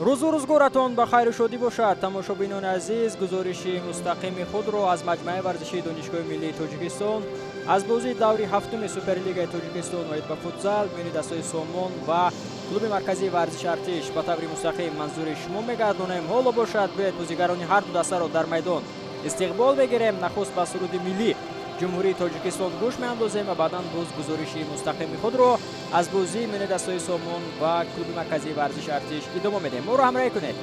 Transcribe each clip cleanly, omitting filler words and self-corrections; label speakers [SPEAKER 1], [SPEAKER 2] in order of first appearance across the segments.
[SPEAKER 1] Рӯзу рӯзгоратон ба хайру шодӣ бошад. Тамошобинони азиз, гузориши мустақими худро аз маҷмӯаи варзишии Донишгоҳи миллии Тоҷикистон аз бозии даври ҳафтуми Суперлигаи Тоҷикистон оид ба футзал миёни дастаҳои Сомон ва клуби марказии варзиши Артиш ба таври мустақим манзури шумо мегардонем. Ҳоло бошад, биёед бозигарони ҳар ду дастаро дар майдон истиқбол бигирем. Нахуст ба суруди миллӣ Ҷумҳурии Тоҷикистон гӯш меандозем ва баъдан боз гузориши мустақими худро аз бозии миёни дастаҳои Сомон ва клуби марказии варзиши Артиш идома медиҳем. Моро ҳамроҳӣ кунед.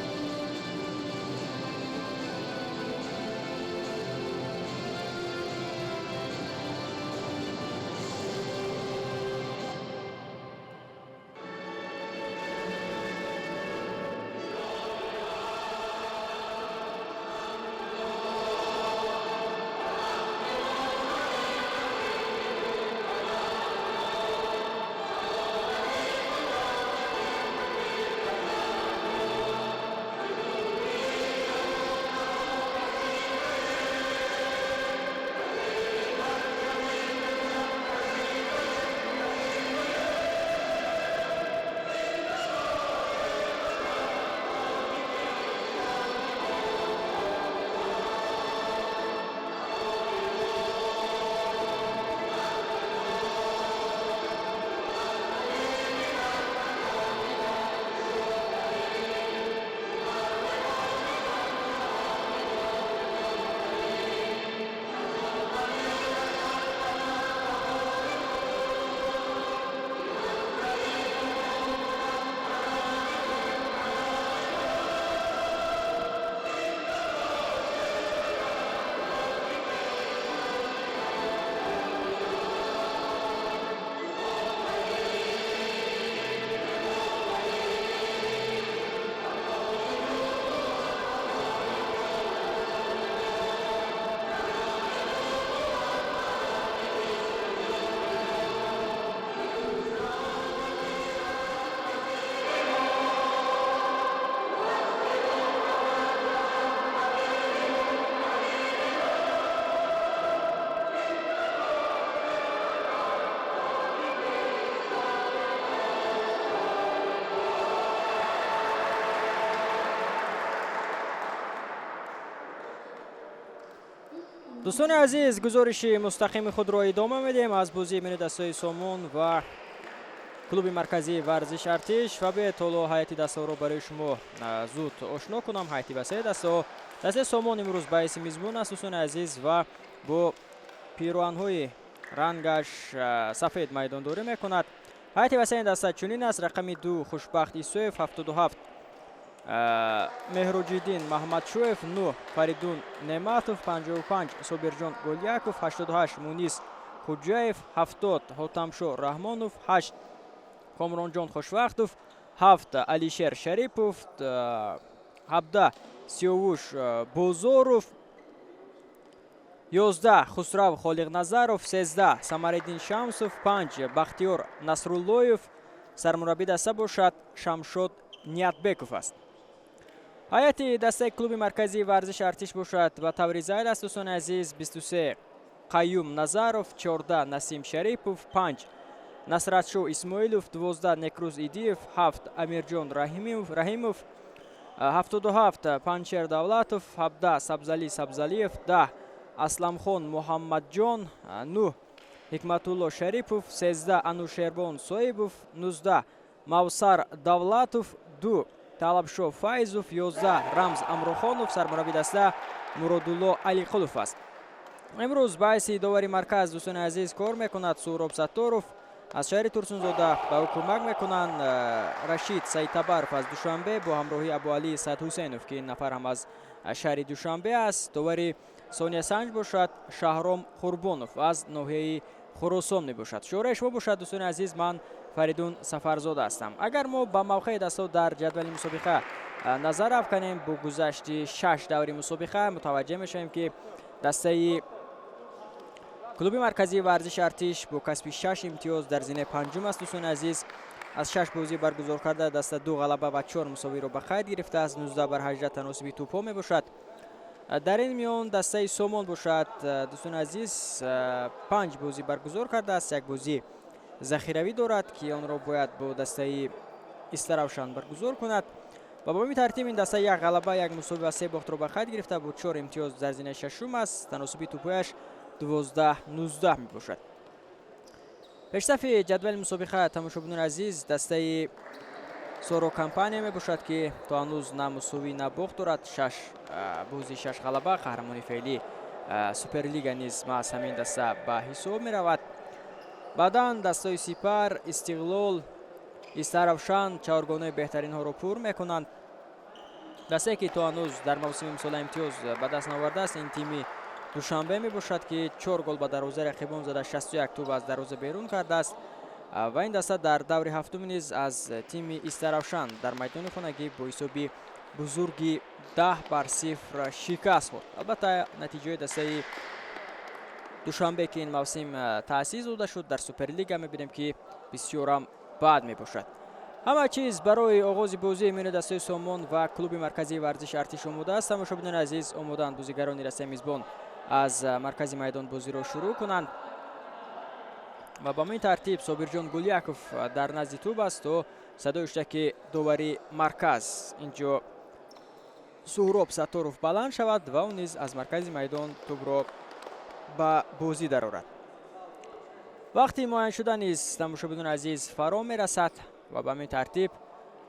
[SPEAKER 1] Дӯстони азиз, гузориши мустақими худро идома медиҳем аз бозии миёни дастаҳои Сомон ва клуби марказии варзиши Артиш. Ва биёед ҳоло ҳайати дастаҳоро барои шумо зуд ошно кунам. Ҳайати васеи дастаҳо. Дастаи Сомон имрӯз ба ҳайси мизбон аст, дӯстони азиз, ва бо пироҳанҳои рангаш сафед майдондорӣ мекунад. Ҳайати васеи даста чунин аст: рақами 2 Хушбахт Исоев, 77 Меҳроҷиддин Маҳмадшоев, 9 Фаридун Неъматов, 55 Собирҷон Голяков, 88 Мунис Хуҷаев, 70 Ҳотамшо Раҳмонов, 8 Комронҷон Хушвақтов, 7 Алишер Шарипов, 17 Сиёвуш Бозоров, 11 Хусрав Холиқназаров, 13 Самариддин Шамсов, 5 Бахтиёр Насруллоев. Сармураббӣ даста бошад Шамшод Ниятбеков аст. Ҳайати дастаи клуби марказии варзиши Артиш бошад ба таври зайл аст, дӯстони азиз: 23 Қаюм Назаров, 14 Насим Шарипов, 5 Насратшо Исмоилов, 12 Некрӯз Идиев, 7 Амирҷон Раҳимов, 77 Панчер Давлатов, 17 Сабзалӣ Сабзалиев, 10 Асламхон Муҳаммадҷон, 9 Ҳикматулло Шарипов, 13 Анушербон Соибов, 19 Мавсар Давлатов, 2 Талабшо Файзов, 11 Рамз Амрохонов. Сармурабби даста Муродулло Алиқулов аст. Имрӯз ба ҳайси довари марказ, дӯстони азиз, кор мекунад Суҳроб Сатторов аз шаҳри Турсунзода. Ба ӯ кӯмак мекунанд Рашид Саидтабаров аз Душанбе бо ҳамроҳии Абуалӣ Садҳусейнов, ки ин нафар ҳам аз шаҳри Душанбе аст. Довари сониясанҷ бошад Шаҳром Қурбонов аз ноҳияи Хуросон мебошад. Шӯраи шумо бошад, дӯстони азиз, ман Фаридун Сафарзода ҳастам. Агар мо ба мавқеи дастаҳо дар ҷадвали мусобиқа назар афканем, бо гузашти 6 даври мусобиқа мутаваҷҷеҳ мешавем, ки дастаи клуби марказии варзиши Артиш бо касби 6 имтиёз дар зинаи панҷум аст, дӯстони азиз. Аз 6 бозӣ баргузор карда даста 2 ғалаба ва 4 мусовиро ба қайд гирифтааст. 19-18 таносуби тӯпҳо мебошад. Дар ин миён дастаи Сомон бошад, дӯстони азиз, 5 бозӣ баргузор кардааст. Як бозӣ захиравӣ дорад, ки онро бояд бо дастаи Истаравшан баргузор кунад. Ва бо ин тартиб ин даста як ғалаба, як мусовӣ ва се бохтро ба қайд гирифта бо 4 имтиёз дар зинаи шашум аст. Таносуби тӯбҳояш 12-19 мебошад. Пешсафи ҷадвали мусобиқа, тамошобинони азиз, дастаи Соро компания мебошад, ки то ҳанӯз на мусовӣ, на бохт дорад. 6 бозӣ, 6 ғалаба. Қаҳрамони феълӣ Суперлига низ маҳз ҳамин даста ба ҳисоб меравад. Баъдан дастаи Сипар, Истиқлол, Истаравшан чаҳоргонаи беҳтаринҳоро пур мекунанд. Дастае, ки то ҳанӯз дар мавсими имсола имтиёз ба даст наовардааст, ин тими Душанбе мебошад, ки 4 гол ба дарвозаи рақибон зада, 61 тӯб аз дарвоза берун кардааст. Ва ин даста дар даври ҳафтум низ аз тими Истаравшан дар майдони хонагӣ бо ҳисоби бузурги 10-0 шикаст хӯрд. Албатта, натиҷаи дастаи Душанбе, ки ин мавсим таъсис дода шуд дар Суперлига, мебинем, ки бисёрам бад мебошад. Ҳама чиз барои оғози бозии миёни дастаи Сомон ва клуби марказии варзиши Артиш омода аст. Тамошобинони азиз, омодаанд бозигарони дастаи мизбон аз маркази майдон бозиро шурӯъ кунанд. Ва ба ин тартиб Собирҷон Гуляков дар назди тӯб аст, то садои ҳуштаки довари марказ инҷо Суҳроб Сатторов баланд шавад ва ӯ низ аз маркази майдон тӯбро ба бозӣ дарорад. Вақти муайян шуда низ, тамошобинони азиз, фаро мерасад ва ба ҳамин тартиб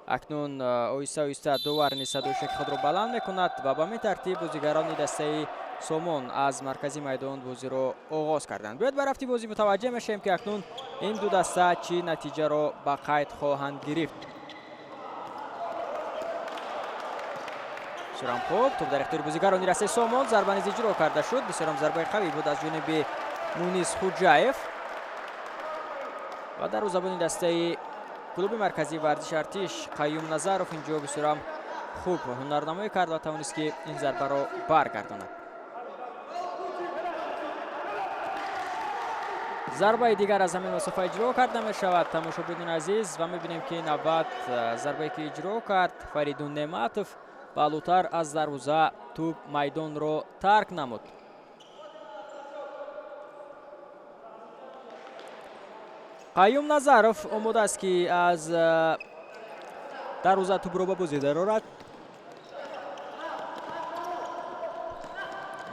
[SPEAKER 1] акнун оҳиста оҳиста довар низ садои ҳуштаки худро баланд мекунад ва ба ҳамин тартиб бозигарони дастаи Сомон аз маркази майдон бозиро оғоз карданд. Бояд ба рафти бозӣ мутаваҷҷеҳ мешавем, ки акнун ин ду даста чӣ натиҷаро ба қайд хоҳанд гирифт. Бисёрам хуб, тӯб дар ихтиёри бозигарони дастаи Сомон, зарба низ иҷро карда шуд. Бисёрам зарбаи қавӣ буд аз ҷониби Мунис Хуҷаев ва дарвозабони дастаи клуби марказии варзиши Артиш Қаюм Назаров инҷо бисёрам хуб ҳунарнамоӣ кард ва тавонист, ки ин зарбаро баргардонад. Зарбаи дигар аз ҳамин масофа иҷро карда мешавад, тамошобинони азиз, ва мебинем, ки навбат зарбае, ки иҷро кард Фаридун Неъматов, баълутар аз дарвоза тӯб майдонро тарк намуд. Қаюм Назаров омода аст, ки аз дарвоза тӯбро ба бозӣ дарорад.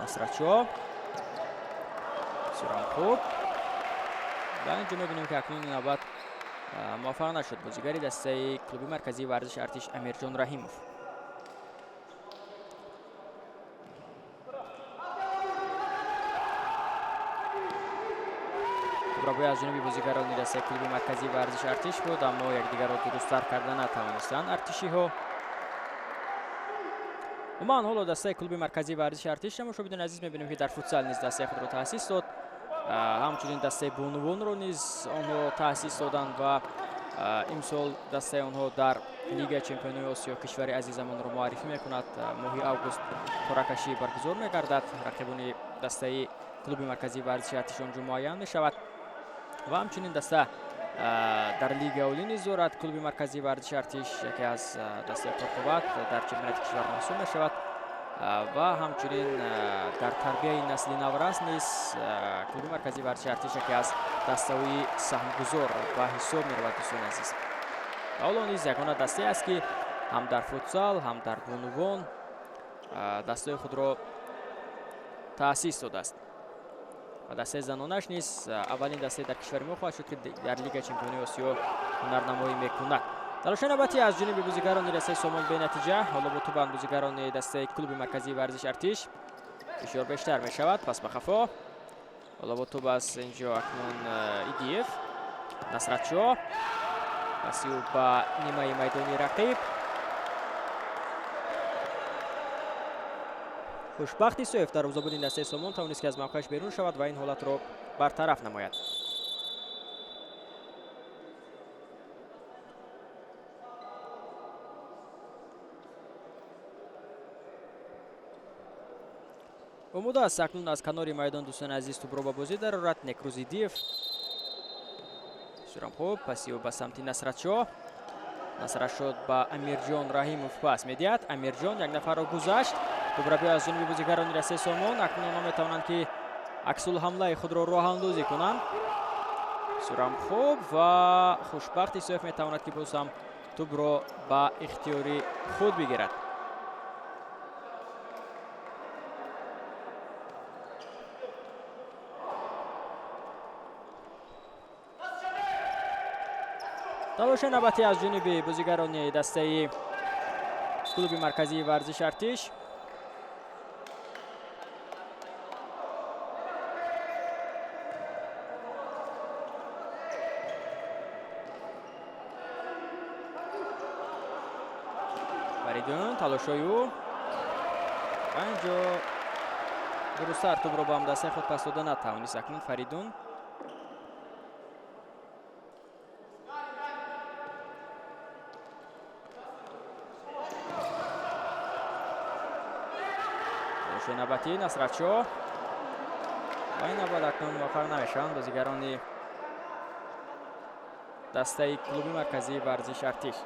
[SPEAKER 1] Насратшо, бисёрам хуб. Ва инҷо мебинем, ки акнун навбат муваффақ нашуд бозигари дастаи клуби марказии варзиши Артиш Амирҷон Раҳимов. Тӯбрабоӣ аз ҷониби бозигарони дастаи клуби марказии варзиши Артиш буд, аммо якдигарро дурусттар карда натавонистанд артишиҳо. Умуман, ҳоло дастаи клуби марказии варзиши Артиш, тамошобинони азиз, мебинем, ки дар футсал низ дастаи худро таъсис дод. Ҳамчунин дастаи бонувонро низ онҳо таъсис доданд ва имсол дастаи онҳо дар Лигаи чемпионои Осиё кишвари азизамонро муаррифӣ мекунад. Моҳи август қуръакашӣ баргузор мегардад. Рақибони дастаи клуби марказии варзиши Артиш онҷо муайян мешавад. Ва ҳамчунин даста дар Лигаи олӣ низ дорад. Клуби марказии варзиши Артиш яке аз дастаи пурқувват дар чемпионати кишвар маҳсуб мешавад. Ва ҳамчунин дар тарбияи насли наврас низ клуби марказии варзиши Артиш яке аз дастаҳои саҳмгузор ба ҳисоб меравад, дӯстони азиз. Ва ҳоло низ ягона дастае аст, ки ҳам дар футсал, ҳам дар бонувон дастаи худро таъсис додааст. Ва дастаи занонаш низ аввалин дастае дар кишвари мо хоҳад шуд, ки дар Лигаи чемпионои Осиё ҳунарнамоӣ мекунад. Талошҳои навбатӣ аз ҷониби бозигарони дастаи Сомон бенатиҷа. Ҳоло бо тӯбанд бозигарони дастаи клуби марказии варзиши Артиш. Фишор бештар мешавад, пас ба хафо. Ҳоло бо тӯб аст инҷо акнун Идиев, Насратшо, паси ӯ ба нимаи майдони рақиб. Хушбахт Исоев, дарвозабони дастаи Сомон, тавонист, ки аз мавқеаш берун шавад ва ин ҳолатро бартараф намояд. Омода аст акнун аз канори майдон, дӯстони азиз, тӯбро ба бозӣ дарорад Некрӯз Идиев. Бисёрам хуб, паси ӯ ба самти Насратшо. Насратшо ба Амирҷон Раҳимов пас медиҳад. Амирҷон як нафарро гузашт. Тӯбрабӣ аз ҷониби бозигарони дастаи Сомон. Акнун онҳо метавонанд, ки аксулҳамлаи худро роҳандозӣ кунанд. Бисёрам хуб ва Хушбахт Исоев метавонад, ки боз ҳам Тӯбро ба ихтиёри худ бигирад. Талоши навбатӣ аз ҷониби бозигарони дастаи клуби марказии варзиш Артиш. Фаридун талошҳои ӯ ва инҷо дурусттар тӯбро ба ҳамдастаи худ пас дода натавонист. Акнун Фаридун талоши навбатӣ Насратшоҳ ва ин навбат акнун муваффақ намешаванд бозигарони дастаи клуби марказии варзиш Артиш.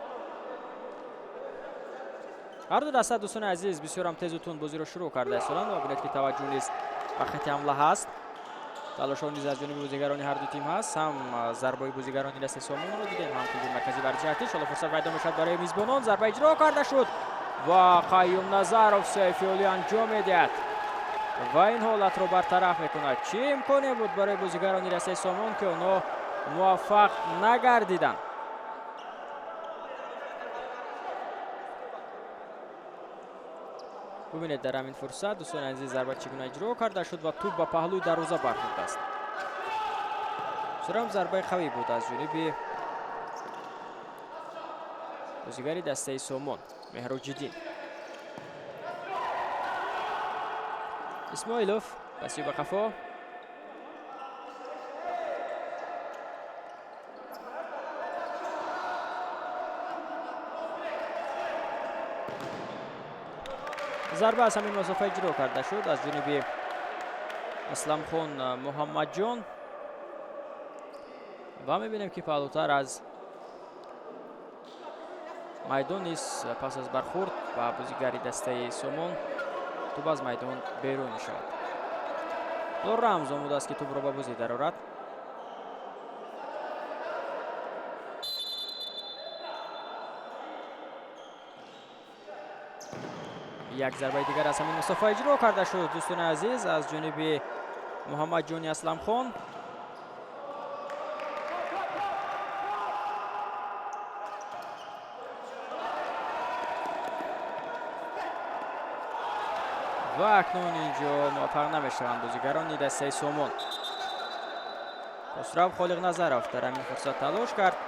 [SPEAKER 1] Ҳар ду даста, дӯстони азиз, бисёрам тезу тунд бозиро шурӯъ карда истоданд ва бинед, ки таваҷҷӯҳ низ ба хати ҳамла ҳаст. Талошҳо низ аз ҷониби бозигарони ҳар ду тим ҳаст. Ҳам зарбаи бозигарони дастаи Сомонро дидем, ҳам клуби марказии варзиши Артиш. Ҳоло фурсат пайдо мешавад барои мизбонон. Зарба иҷро карда шуд ва Қаюм Назаров сайфиёлӣ анҷом медиҳад ва ин ҳолатро бартараф мекунад. Чӣ имконе буд барои бозигарони дастаи Сомон, ки онҳо муваффақ нагардиданд. Бубинед, дар ҳамин фурсат, дӯстони азиз, зарба чӣ гуна иҷро карда шуд ва тӯб ба паҳлӯи дарвоза бархӯрдааст. Бисёрам зарбаи қавӣ буд аз ҷониби бозигари дастаи Сомон Меҳроҷиддин. Исмоилов паси ба қафо. Зарба аз ҳамин масофа иҷро карда шуд аз ҷониби Асламхон Муҳаммадҷон ва мебинем, ки паҳлӯтар аз майдон низ пас аз бархӯрд ба бозигари дастаи Сомон тӯб аз майдон берун мешавад. Рамз омодааст, ки тӯбро ба бозӣ дарорад. Як зарбаи дигар аз ҳамин масофа иҷро карда шуд, дӯстони азиз, аз ҷониби Муҳаммадҷони Асламхон. Ва акнун инҷо муваффақ намешаванд бозигарони дастаи Сомон. Хусрав Холиқназаров дар ҳамин фурсат талош кард,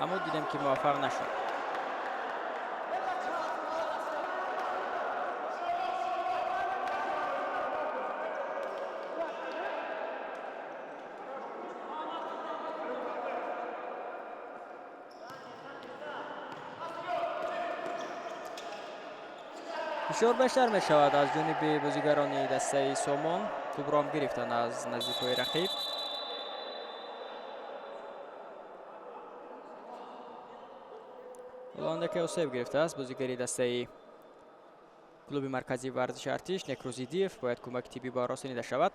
[SPEAKER 1] аммо дидем, ки муваффақ нашуд. Фишор бештар мешавад аз ҷониби бозигарони дастаи Сомон. Тӯбро ҳам гирифтанд аз наздикҳои рақиб. Ҳоло осеб гирифтааст бозигари дастаи клуби марказии варзиши Артиш Некрӯзидиев. Бояд кӯмаки тиббӣ ба расонида шавад.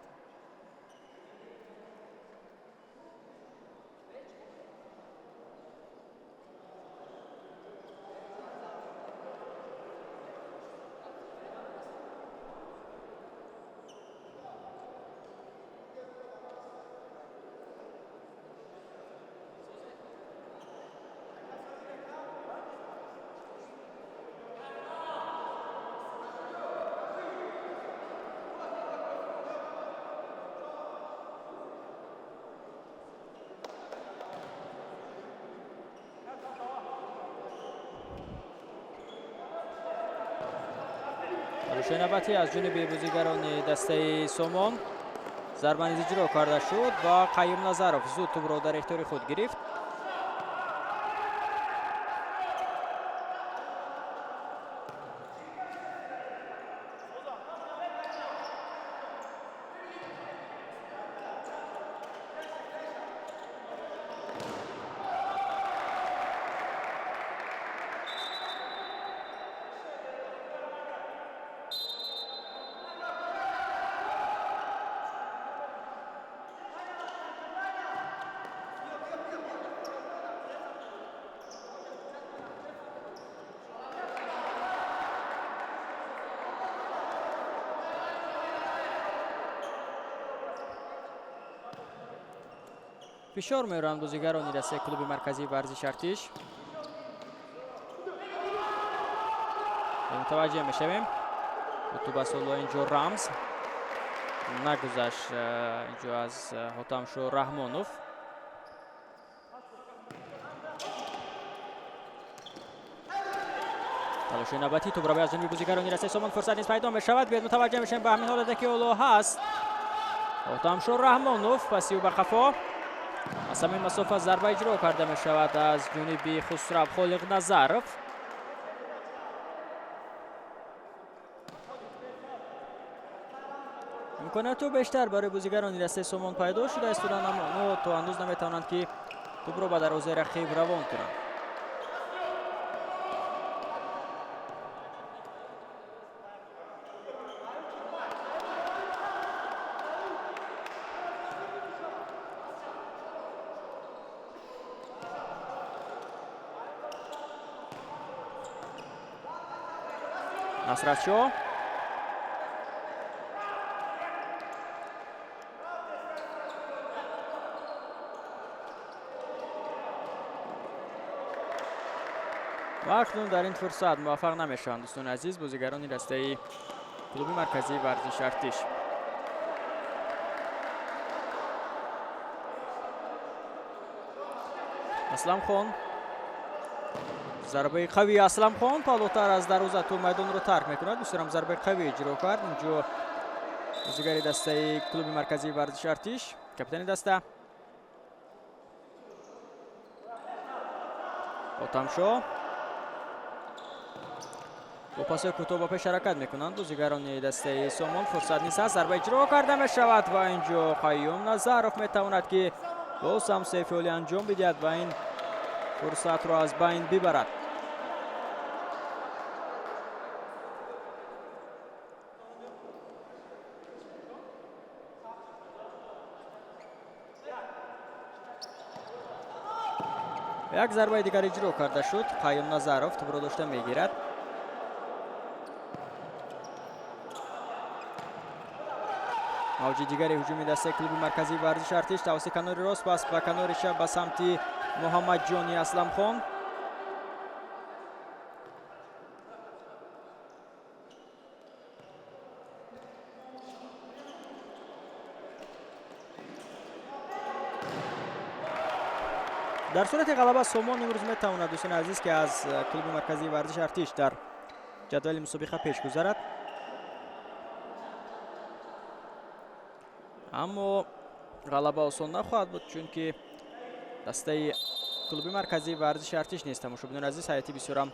[SPEAKER 1] Талоши навбатӣ аз ҷониби бозигарони дастаи Сомон. Зарба низ иҷро карда шуд ва Қаюм Назаров зуд тӯбро дар ихтиёри худ гирифт. Фишор меоранд бозигарони дастаи клуби марказии варзиши Артиш. Мутаваҷҷеҳ мешавем. Тӯб аз ҳоло инҷо Рамз нагузашт инҷо аз Ҳотамшо Раҳмонов. Талоши навбатӣ тӯбравӣ аз ҷониби бозигарони дастаи Сомон, фурсат низ пайдо мешавад. Биёед мутаваҷҷеҳ мешавем ба ҳамин ҳолате ки ҳоло ҳаст. Ҳотамшо Раҳмонов паси ӯ ба қафо. Аз ҳамин масофа зарба иҷро карда мешавад аз ҷониби Хусрав Холиқназаров. Имкониятҳо бештар барои бозигарони дастаи Сомон пайдо шуда истоданд, аммо онҳо то ҳанӯз наметавонанд ки тӯбро ба дарвозаи рақиб равон кунанд. Насратшо ва акнун дар ин фурсат муваффақ намешаванд дӯстони азиз бозигарони дастаи клуби марказии варзиши Артиш. Асламхон, зарбаи қавии Асламхон палотар аз дарвоза ту майдонро тарк мекунад. Бисёрам зарбаи қавӣ иҷро кард инҷо бозигари дастаи клуби марказии варзиши Артиш, капитани даста Ҳотамшо. Бо пасои кӯтоҳ ба пеш ҳаракат мекунанд бозигарони дастаи Сомон. Фурсат низ ҳаст, зарба иҷро карда мешавад ва инҷо Қаюм Назаров метавонад ки боз ҳам сефиолӣ анҷом бидиҳад ва ин фурсатро аз байн бибарад. Як зарбаи дигар иҷро карда шуд. Қаюм Назаров тӯбро дошта мегирад. Мавҷи дигари ҳуҷуми дастаи клуби марказии варзиши Артиш тавассути канори рост пас ба канори чап ба самти Муҳаммадҷони Асламхон. Дар сурати ғалаба Сомон имрӯз метавонад дӯстони азиз ки аз клуби марказии варзиши Артиш дар ҷадвали мусобиқа пеш гузарад, аммо ғалаба осон нахоҳад буд, чунки дастаи клуби марказии варзиши Артиш нест. Тамошобинони азиз ҳайати бисёрам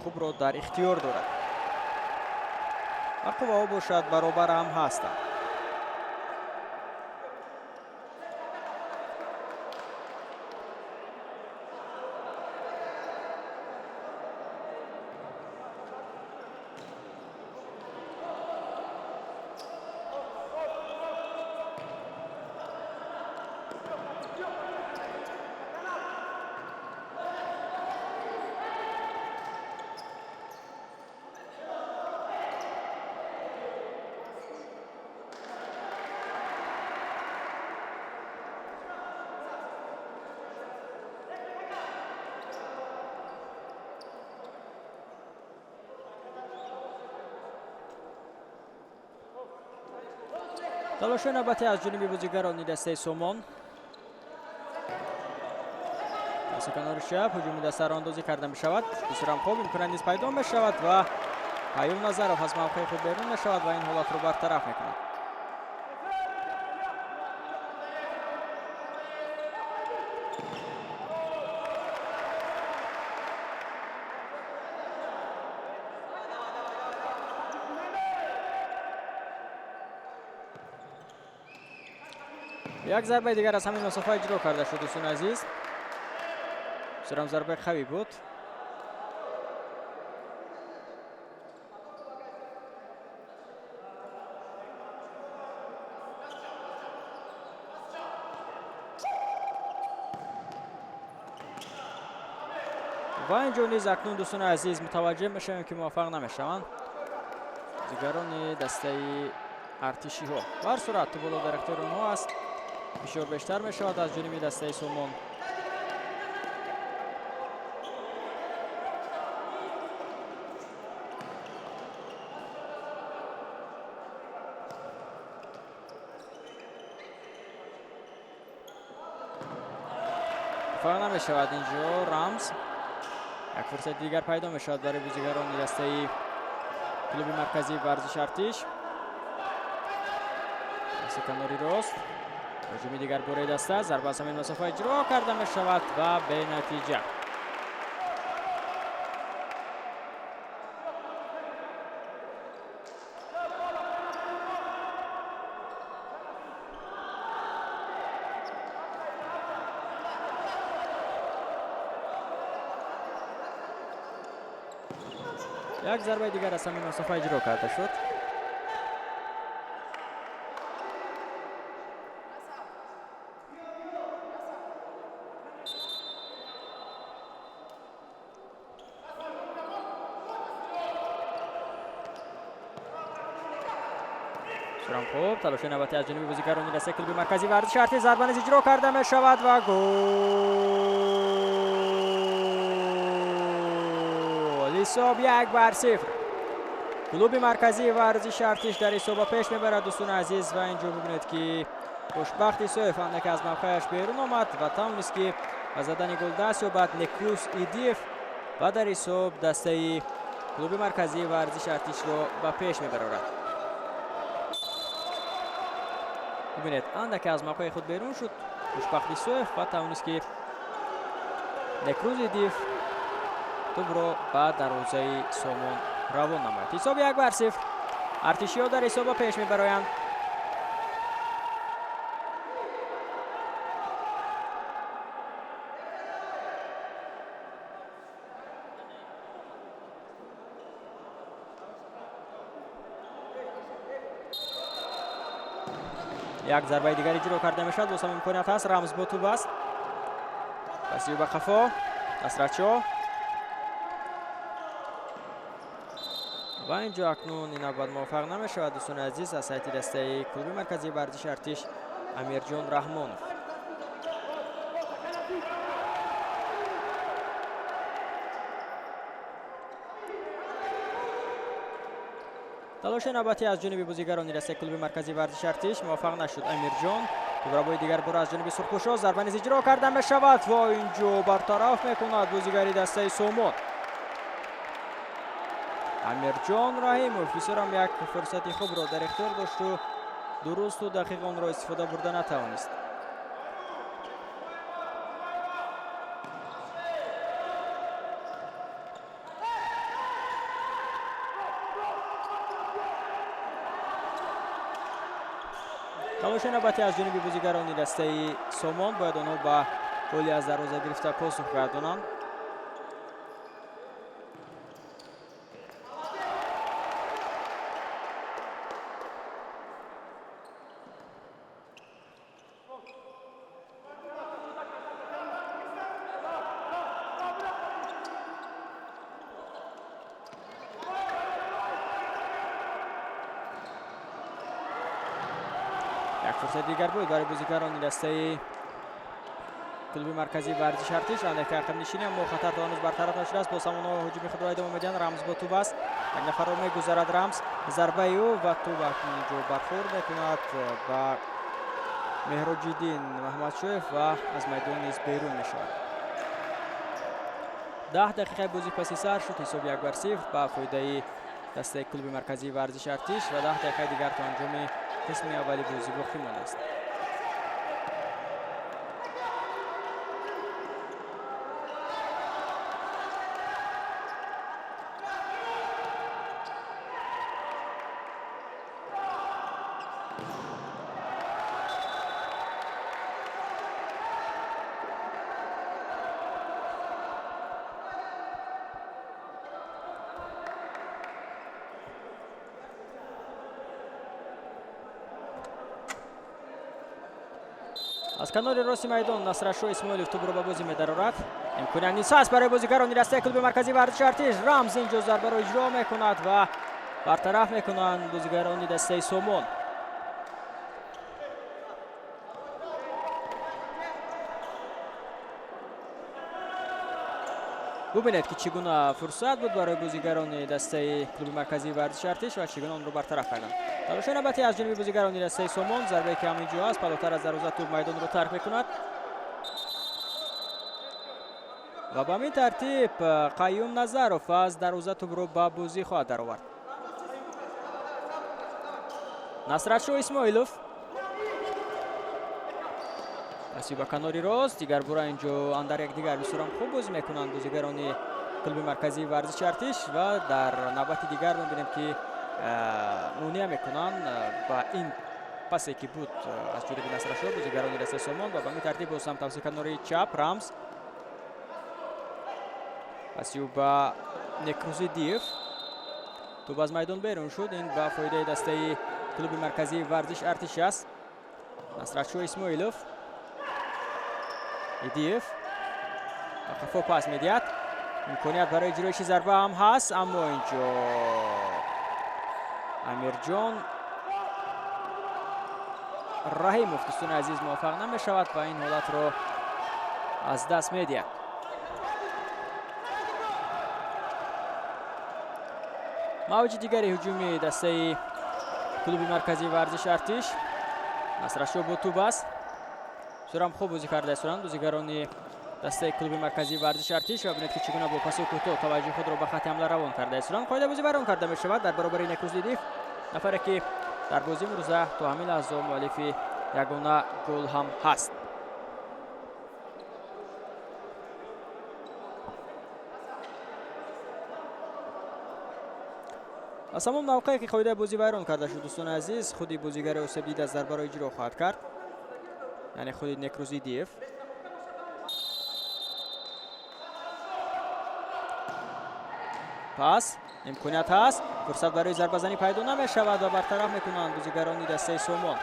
[SPEAKER 1] хубро дар ихтиёр дорад ва қувваҳо бошад баробар ҳам ҳастанд. Талошҳои навбатӣ аз ҷониби бозигарони дастаи Сомон. Паси канори чап ҳуҷуми дастаро андозӣ карда мешавад. Бисёрам хуб имконият низ пайдо мешавад ва Қаюм Назаров аз мавқеи худ берун мешавад ва ин ҳолатро бартараф мекунад. Як зарбаи дигар аз ҳамин масофа иҷро карда шуд дӯстони азиз. Бисёрам зарбаи қавӣ буд. Ва инҷо низ акнун дӯстони азиз мутаваҷҷеҳ мешавем ки муваффақ намешаванд бозигарони дастаи артишиҳо. Ба ҳар сурат тӯболо дар ихтиёри онҳо аст. Фишор бештар мешавад аз ҷониби дастаи Сомон. Муваффақ намешавад инҷо Рамз. Як фурсати дигар пайдо мешавад барои бозигарони дастаи клуби марказии варзиши Артиш. Дасти канори рост. Ҳуҷуми дигар бораи даста. Зарба аз ҳамин масофа иҷро карда мешавад ва бенатиҷа. Як зарбаи дигар аз ҳамин масофа иҷро карда шуд. Бисёрам хуб, талоши навбатӣ аз ҷониби бозигарони дастаи клуби марказии варзиши Артиш. Зарба низ иҷро карда мешавад ва гол! Ҳисоб 1-0. Клуби марказии варзиши Артиш дар ҳисоба пеш мебарад, дӯстони азиз. Ва инҷо бибинед, ки Хушбахт Исоев андаке аз мавқеаш берун омад ва тавонист, ки ба задани гол даст ёбад Некрус Идиев ва дар ҳисоб дастаи клуби марказии варзиши Артишро ба пеш мебарорад. Бибинед, андаке аз мавқеи худ берун шуд Хушбахт Исоев ва тавонист, ки Некрус Идиев тӯбро ба дарвозаи Сомон равон намояд. Ҳисоб 1-0. Артишиҳо дар ҳисоба пеш мебароянд. Як зарбаи дигар иҷро карда мешавад. Боз ҳам имконият ҳаст. Рамз бо тӯб аст. Пасию ба қафо. Насратшо. Ва инҷо акнун ин навбат муваффақ намешавад, дӯстони азиз, аз сайти дастаи клуби марказии варзиши Артиш Амирҷон Раҳмонов. Талоши навбатӣ аз ҷониби бозигарони дастаи клуби марказии варзиши Артиш муваффақ нашуд Амирҷон. Тӯбрабои дигар бора аз ҷониби сурхпӯшо. Зарба низ иҷро карда мешавад ва инҷо бартараф мекунад бозигари дастаи Сомон. Амирҷон Раҳимов бисёрам як фурсати хубро дар ихтиёр дошту дурусту дақиқ онро истифода бурда натавонист. Талоши навбатӣ аз ҷониби бозигарони дастаи Сомон. Бояд онҳо ба голи аз дарвоза гирифта посух гардонанд. Як фурсати дигар буд барои бозигарони дастаи клуби марказии варзиши Артиш. Андаке ақибнишинӣ, аммо хатар то ҳанӯз бартараф нашудааст. Боз ҳам онҳо ҳуҷуми худро идома медиҳанд. Рамз бо тӯб аст. Як нафарро мегузарад Рамз. Зарбаи ӯ ва тӯб акнун инҷо бархӯрд мекунад ба Меҳроҷиддин Маҳмадшоев ва аз майдон низ берун мешавад. 10 дақиқаи бозӣ паси сар шуд. Ҳисоб 1-0 ба фоидаи дастаи клуби марказии варзиши Артиш ва 10 дақиқаи дигар то анҷоми қисми аввали бозӣ боқӣ мондааст. Аз канори рости майдон Насратшо Исмоилов тӯбро ба бозӣ медарорад. Имконият низ ҳаст барои бозигарони дастаи клуби марказии варзиши Артиш. Рамз инҷо зарбаро иҷро мекунад ва бартараф мекунанд бозигарони дастаи Сомон. Бубинед, ки чӣ гуна фурсат буд барои бозигарони дастаи клуби марказии варзиши Артиш ва чӣ гуна онро бартараф карданд. Талоши навбатӣ аз ҷониби бозигарони дастаи Сомон, зарбае ки ҳамин ҷо аст, палотар аз дарвоза тӯб майдонро тарк мекунад. Ва ба ҳамин тартиб Қаюм Назаров аз дарвоза тӯбро ба бозӣ хоҳад даровард. Насратшоҳ Исмоилов паси ба канори рост, дигар бора инҷо андар якдигар бисёрам хуб бозӣ мекунанд бозигарони клуби марказии варзиши Артиш ва дар навбати дигар мебинем, ки монеа мекунанд ба ин пасе, ки буд аз ҷониби Насратшоҳ бозигарони дастаи Сомон ва ба ҳамин тартиб боз ҳам тавассути канори чап Рамз паси ӯ ба Некрузидиев, тӯб аз майдон берун шуд. Ин ба фоидаи дастаи клуби марказии варзиш Артиш аст. Насратшоҳ Исмоилов, Идиев ба қафо пас медиҳад. Имконият барои иҷроиши зарба ҳам ҳаст, аммо инҷо Амирҷон Раҳимов, дӯстони азиз, муваффақ намешавад ва ин ҳолатро аз даст медиҳад. Мавҷи дигари ҳуҷуми дастаи клуби марказии варзиши Артиш. Насратшоҳ бо тӯб аст. Бисёрам хуб бозӣ карда истоданд бозигарони дастаи клуби марказии варзиши Артиш ва бинед, ки чӣ гуна бо паси кӯтоҳ таваҷҷӯҳи худро ба хатти ҳамла равон карда истоданд. Қоидаи бозӣ вайрон карда мешавад дар баробари Некрузидиев, нафаре ки дар бозии имрӯза то ҳамин лаҳза муаллифи ягона гол ҳам ҳаст. Аз ҳамон мавқее ки қоидаи бозӣ вайрон карда шуд, дӯстони азиз, худи бозигари осебдида зарбаро иҷро хоҳад кард, яъне худи Некрузидиев. Пас имконият ҳаст, фурсат барои зарбазанӣ пайдо намешавад ва бартараф мекунанд бозигарони дастаи Сомон.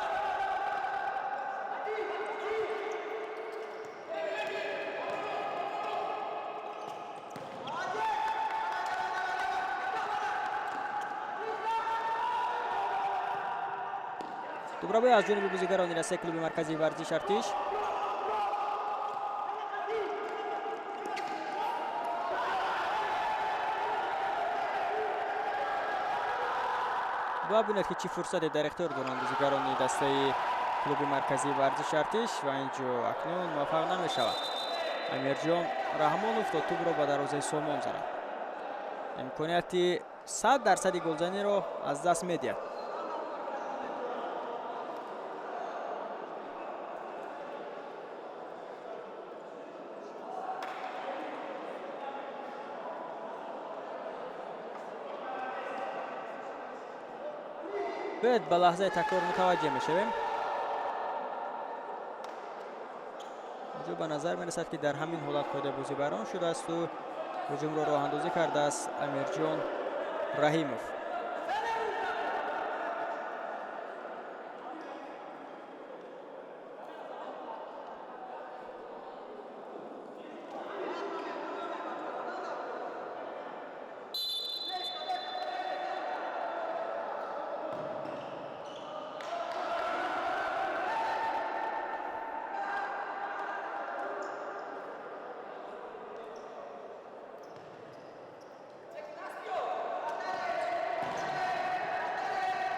[SPEAKER 1] Тӯбрабоӣ аз ҷониби бозигарони дастаи клуби марказии варзиш Артиш. Ва бинед, ки чӣ фурсате дар ихтиёр доранд бозигарони дастаи клуби марказии варзиши Артиш ва инҷо акнун муваффақ намешавад Амирҷон Раҳмонов то тӯбро ба дарвозаи Сомон занад. Имконияти 100% голзаниро аз даст медиҳад. Биёед, ба лаҳзаи такрор мутаваҷҷеҳ мешавем. Инҷо ба назар мерасад, ки дар ҳамин ҳолат қоидаи бозӣ вайрон шудаасту ҳуҷумро роҳандозӣ кардааст Амирҷон Раҳимов.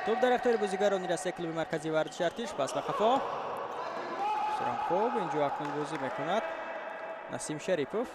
[SPEAKER 1] Тӯб дар ихтиёри бозигарони дастаи клуби марказии варзиши Артиш. Пас ба қафо. Бисёрам хуб инҷо акнун бозӣ мекунад Насим Шарипов.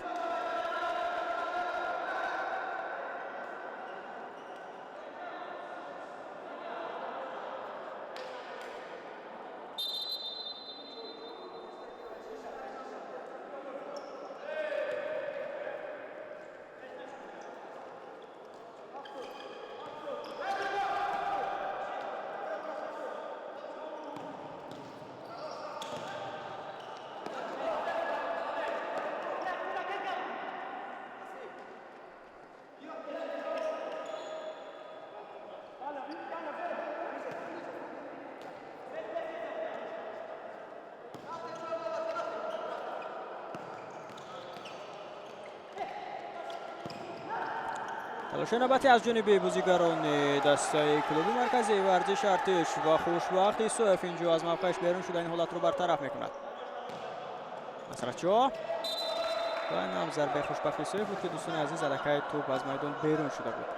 [SPEAKER 1] Талоши навбатӣ аз ҷониби бозигарони дастаи клуби марказии варзиши Артиш ва Хушбахт Исоев инҷо аз мавқеаш берун шуда ин ҳолатро бартараф мекунад. Насратшоҳ Ва ин ҳам зарбаи Хушбахт Исоев буд, ки, дӯстони азиз, аллакай тӯб аз майдон берун шуда буд.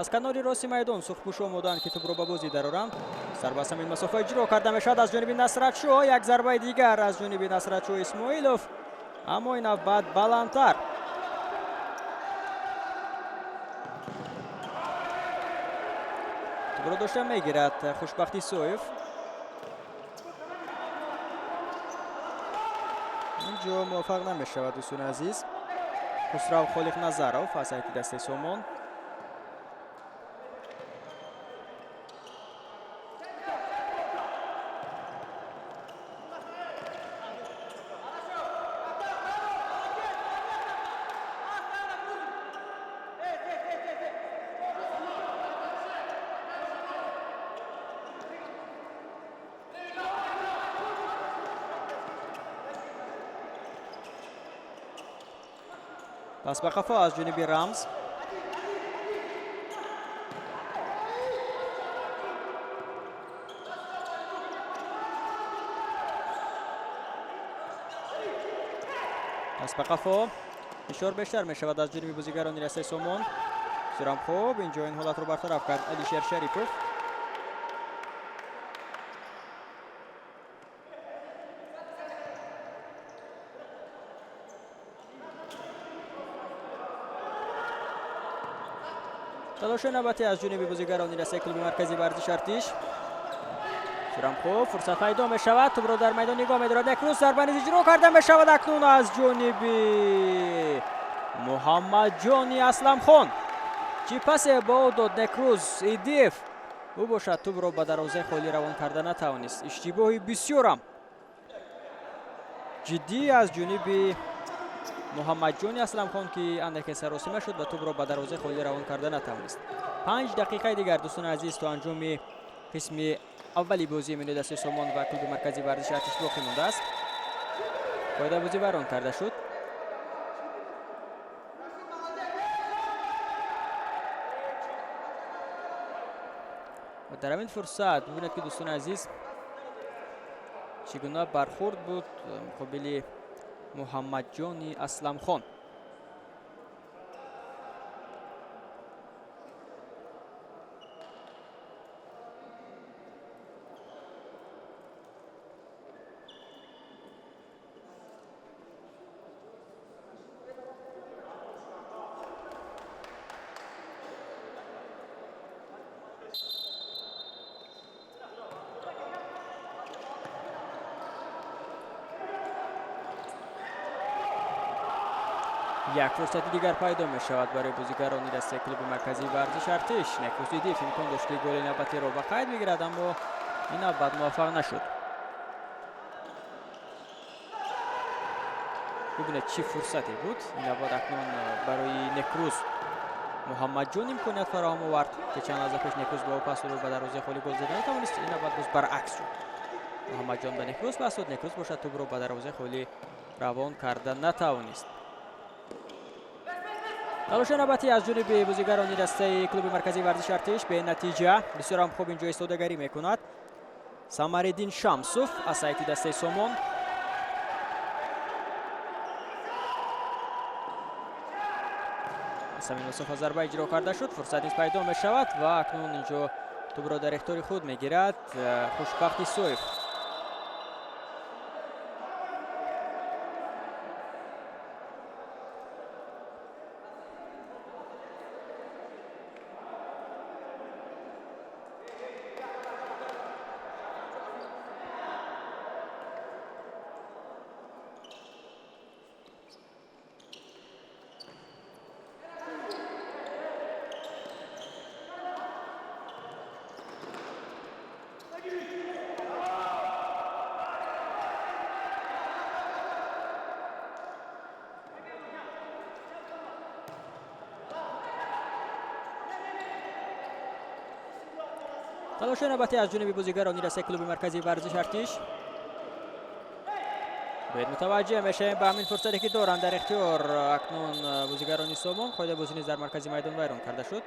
[SPEAKER 1] Аз канори рости майдон сурхпӯшо омодаанд, ки тӯбро ба бозӣ дароранд. Зарба аз ҳамин масофа иҷро карда мешавад аз ҷониби Насратшоҳ. Як зарбаи дигар аз ҷониби Насратшоҳ Исмоилов, аммо ин навбат баландтар. Тӯбро дошта мегирад Хушбахт Исоев. Инҷо муваффақ намешавад, дӯстони азиз. Хусрав Холиқназаров аз ҳайати дастаи Сомон. Пас ба қафо аз ҷониби Рамз. Пас ба қафо фишор бештар мешавад аз ҷониби бозигарони дастаи Сомон. Бисёрам хуб, инҷо ин ҳолатро бартараф кард Алишер Шарипов. Талоши навбатӣ аз ҷониби бозигарони дастаи клуби марказии варзиши Артиш. Бисёрам хуб, фурсат пайдо мешавад, тӯбро дар майдон нигоҳ медорад Некрӯз, зарба низ иҷро карда мешавад акнун аз ҷониби Муҳаммадҷони Асламхон. Чӣ пасе ба ӯ дод Некрӯз Идиев, ӯ бошад тӯбро ба дарвозаи холӣ равон карда натавонист. Иштибоҳи бисёрам ҷиддӣ аз ҷониби Муҳаммадҷони Асламхон, ки андаке саросима шуд ва тӯбро ба дарвозаи холӣ равон карда натавонист. 5 дақиқаи дигар, дӯстони азиз, то анҷоми қисми аввали бозии миёни дастаи Сомон ва клуби марказии варзиши Артиш боқӣ мондааст. Қоидаи бозӣ вайрон карда шуд. Ва дар ҳамин фурсат бибинед, ки, дӯстони азиз, чӣ гуна бархурд буд муқобили Муҳаммадҷони Асламхон. Як фурсати дигар пайдо мешавад барои бозигарони дастаи клуби марказии варзиши Артиш. Некрӯз Идиев имкон дошт, ки голи навбатиро ба қайд бигирад, аммо ин навбат муваффақ нашуд. Бибинед, чӣ фурсате буд. Ин навбат акнун барои Некрӯз Муҳаммадҷон имконият фароҳам овард, ки чанд лаҳза пеш Некрӯз ба ӯ пас дод, ба дарвозаи холӣ гол зада натавонист. Ин навбат боз баръакс шуд. Муҳаммадҷон ба Некрӯз пас дод, Некрӯз бошад тӯбро ба дарвозаи холӣ равон карда натавонист. Талоши навбатӣ аз ҷониби бозигарони дастаи клуби марказии варзиши Артиш бенатиҷа. Бисёрам хуб инҷо истодагарӣ мекунад Самариддин Шамсов аз сайти дастаи Сомон. Аз ҳамин масофа зарба иҷро карда шуд, фурсат низ пайдо мешавад ва акнун инҷо тӯбро дар ихтиёри худ мегирад Хушбахт Исоев. Талоши навбатӣ аз ҷониби бозигарони дастаи клуби марказии варзиш Артиш. Бояд мутаваҷҷеҳ мешавем ба ҳамин фурсате ки доранд дар ихтиёр акнун бозигарони Сомон. Қоидаи бозӣ низ дар маркази майдон вайрон карда шуд.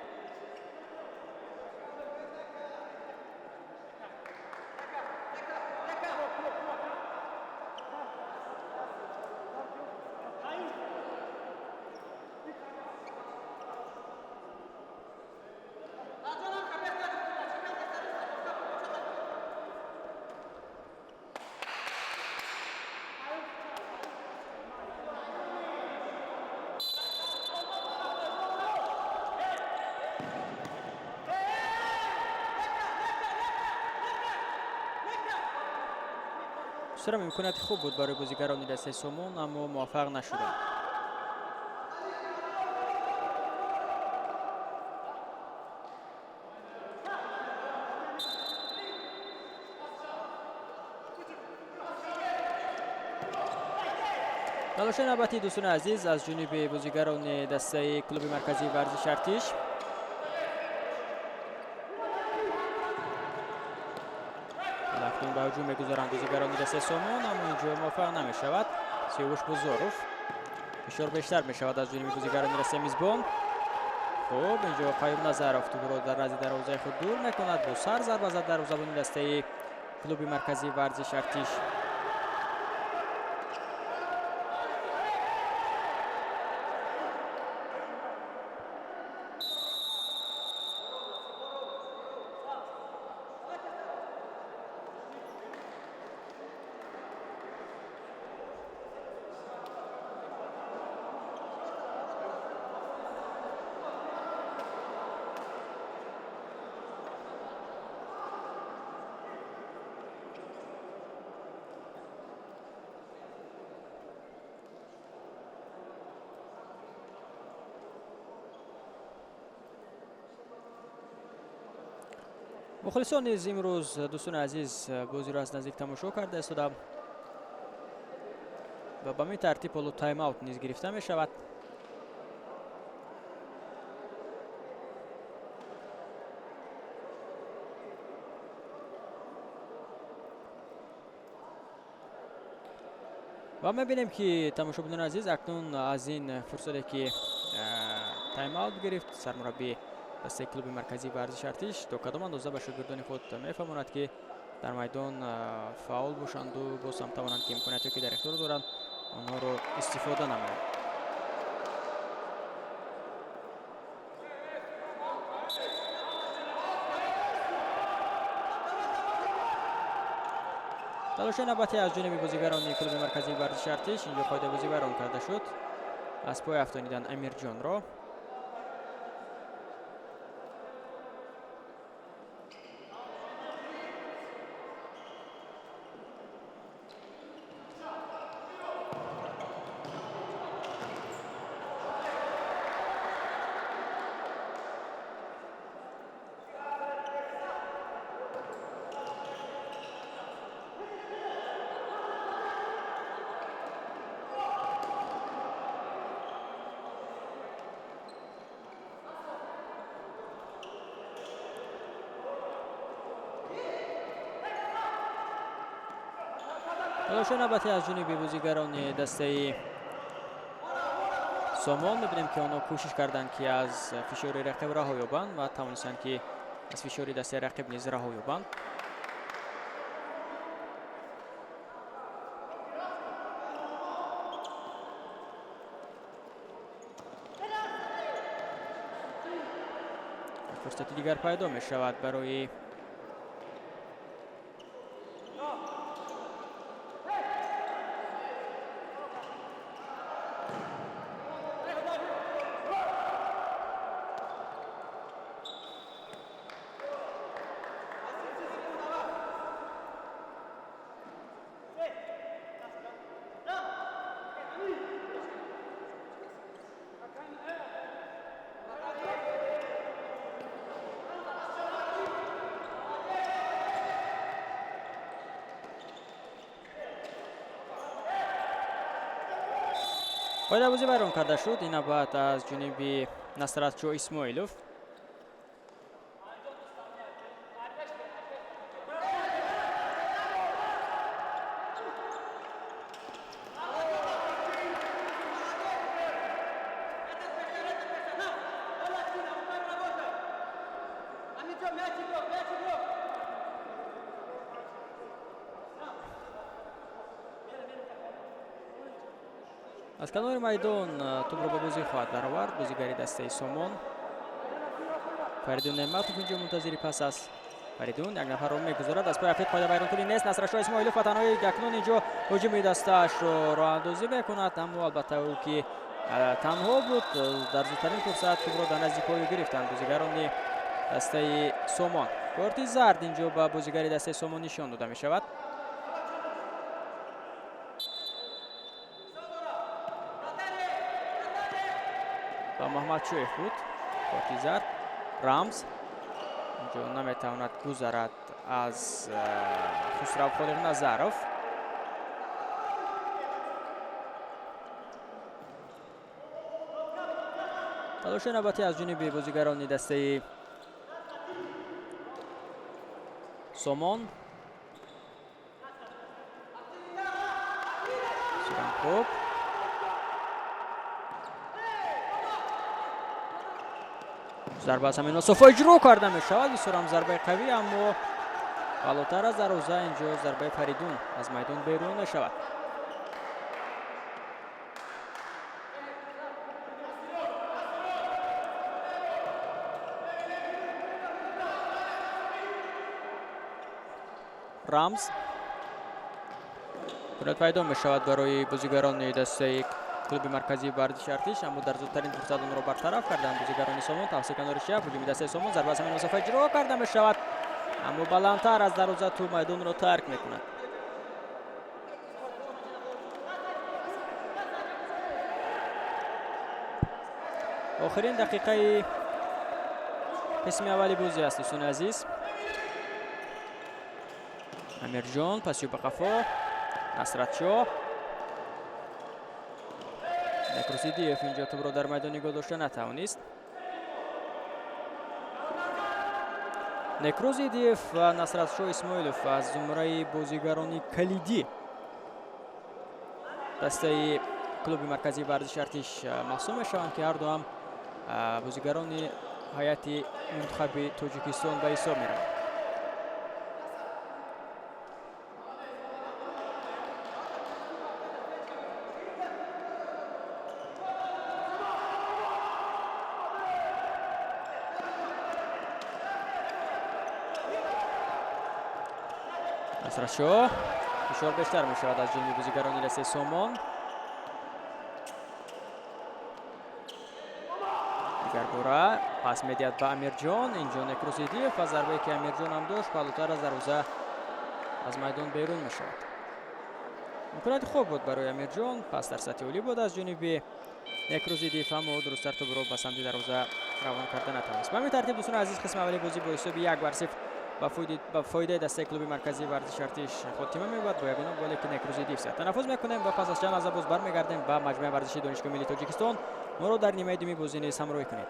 [SPEAKER 1] Бисёрам имконияти хуб буд барои бозигарони дастаи Сомон, аммо муваффақ нашуданд. Талоши навбатии дӯстони азиз аз ҷониби бозигарони дастаи клуби марказии варзиши Артиш. Акнун ба ҳуҷум мегузоранд бозигарони дастаи Сомон, аммо инҷо муваффақ намешавад. Сиёвуш Бузоров. Фишор бештар мешавад аз ҷониби бозигарони дастаи мизбон. Хуб, инҷо Қаюм Назаров тӯбро дар назди дарвозаи худ дур мекунад. Бо сар зарба зад дарвозабони дастаи клуби марказии варзиши Артиш. Мухлисон низ имрӯз дӯстони азиз бозиро аз наздик тамошо карда истода ва ба ҳамин тартиб ҳоло тайм-аут низ гирифта мешавад. Ва мебинем ки тамошобинони азиз акнун аз ин фурсате ки тайм-аут гирифт сармураббӣ дастаи клуби марказии варзиши Артиш то кадом андоза ба шогирдони худ мефаҳмонад ки дар майдон фаъол бошанду боз ҳам тавонанд ки имкониятҳое ки дар ихтиёр доранд онҳоро истифода намоянд. Талоши навбатӣ аз ҷониби бозигарони клуби марказии варзиши Артиш. Инҷо қоидаи бозӣ вайрон карда шуд. Аз пой афтонидан Амирҷонро. Талоши навбатӣ аз ҷониби бозигарони дастаи Сомон. Мебинем ки онҳо кӯшиш карданд ки аз фишори рақиб раҳо ёбанд ва тавонистанд ки аз фишори дастаи рақиб низ раҳо ёбанд. Фурсати дигар пайдо мешавад барои Қоидабозӣ вайрон карда шуд. Ин навбат аз ҷониби Насратшо Исмоилов. Аз канори майдон тӯбро ба бозӣ хоҳад даровард бозигари дастаи Сомон. Фаридун Неъматов инҷо мунтазири пас аст. Фаридун як нафарро мегузорад, аз пои африд қоидавайронкунӣ нест. Насратшоҳ Исмоилов ба танҳои акнун инҷо ҳуҷуми дастаашро роҳандозӣ мекунад, аммо албатта ӯ ки танҳо буд, дар зудтарин фурсат тӯбро дар назди пою гирифтанд бозигарони дастаи Сомон. Корти зард инҷо ба бозигари дастаи Сомон нишон дода мешавад. Ба Маҳмадшоев буд корти зард. Рамз инҷо наметавонад гузарад аз Хусрав Холиқназаров. Талоши навбатӣ аз ҷониби бозигарони дастаи Сомон. Бисёрам хуб. Зарба аз ҳамин масофа иҷро карда мешавад. Бисёрам зарбаи қавӣ, аммо болотар аз дарвоза инҷо зарбаи Фаридун аз майдон берун мешавад. Рамз кунад пайдо мешавад барои бозигарони дастаи клуби марказии варзиши Артиш, аммо дар зудтарин фурсат онро бартараф карданд бозигарони Сомон. Тавсия канори чап, ҳуҷуми дастаи Сомон, зарба аз ҳамин масофа иҷро карда мешавад, аммо баландтар аз дарвоза тӯб майдонро тарк мекунад. Охирин дақиқаи қисми аввали бозӣ аст, дӯстони азиз. Амирҷон пасю ба қафо, Насратшоҳ. Некрузидиев инҷо тӯбро дар майдон нигоҳ дошта натавонист. Некрузидиев ва Насратшоҳ Исмоилов аз зумраи бозигарони калидӣ дастаи клуби марказии варзиши Артиш маҳсуб мешаванд, ки ҳарду ҳам бозигарони ҳайати мунтахаби Тоҷикистон ба ҳисоб мераванд. Насратшоҳ фишор бештар мешавад аз ҷониби бозигарони дастаи Сомон. Дигар бора пас медиҳад ба Амирҷон. Инҷо Некрузидиев ва зарбае ки Амирҷон ҳам дошт паҳлӯтар аз дарвоза аз майдон берун мешавад. Имконияти хуб буд барои Амирҷон, пас дар сатҳи олӣ буд аз ҷониби Некрузидиев, аммо дурусттар тӯбро ба самти дарвоза равон карда натавонист. Ба ҳамин тартиб, дӯстони азиз, қисми аввали бозӣ бо ҳисоби 1-0 ба фоидаи дастаи клуби марказии варзиши Артиш хотима меёбад бо ягона голе ки Некрузидиев зад. Танаффус мекунем ва пас аз чанд лаҳза боз бармегардем ба маҷмӯаи варзишии Донишгоҳи миллии Тоҷикистон. Моро дар нимаи дуюми бозӣ низ ҳамроҳӣ кунед.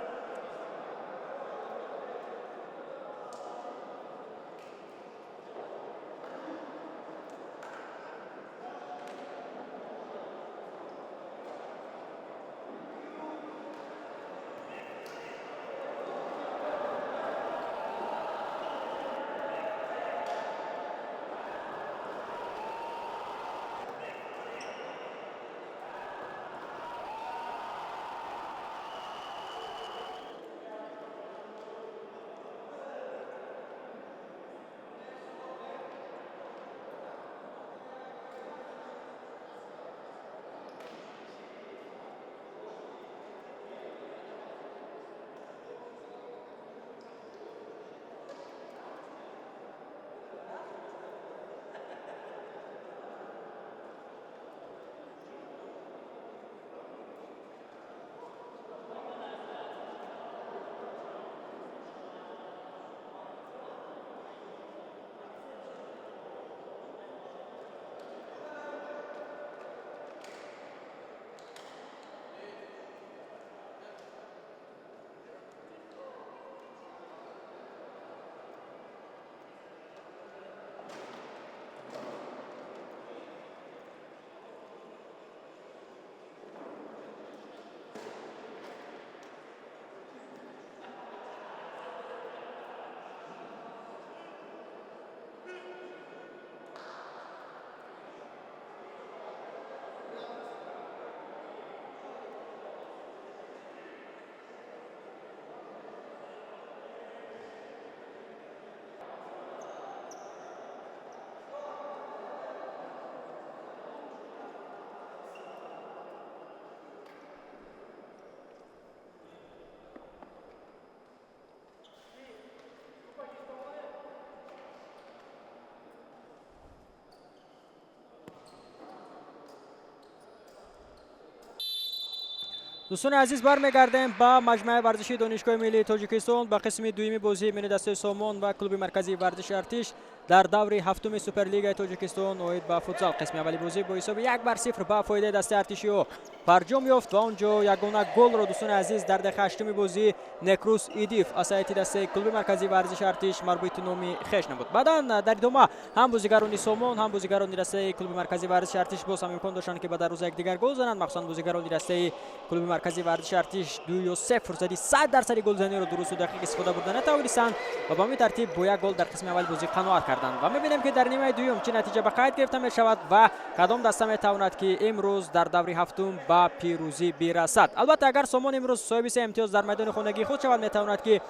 [SPEAKER 1] Дӯстони азиз, бармегардем ба маҷмӯаи варзишии Донишгоҳи миллии Тоҷикистон ба қисми дуюми бозии миёни дастаи Сомон ва клуби марказии варзиши Артиш дар даври ҳафтуми Суперлигаи Тоҷикистон оид ба футзал. Қисми аввали бозӣ бо ҳисоби 1-0 ба фоидаи дастаи артишиҳо фарҷом ёфт ва он ҷо ягона голро, дӯстони азиз, дар дақиқаи ҳаштуми бозӣ Некрус Идиев аз ҳайати дастаи клуби марказии варзиши Артиш марбути номи хеш намуд. Баъдан дар идома ҳам бозигарони Сомон, ҳам бозигарони дастаи клуби марказии варзиши Артиш боз ҳам имкон доштанд, ки ба дарвоза якдигар гол зананд. Махсусан бозигарони дастаи клуби марказии варзиши Артиш ду ё се фурсати 100% голзаниро дурусту дақиқ истифода бурда натавонистанд ва ба ҳамин тартиб бо як гол дар қисми аввали бозӣ қаноат карданд. Ва мебинем, ки дар нимаи дуюм чӣ натиҷа ба қайд гирифта мешавад ва кадом даста метавонад, ки имрӯз дар даври ҳафтум ба пирӯзӣ бирасад. Албатта, агар Сомон имрӯз соҳиби се имтиёз дар майдони хонагии худ шавад, метавонад, ки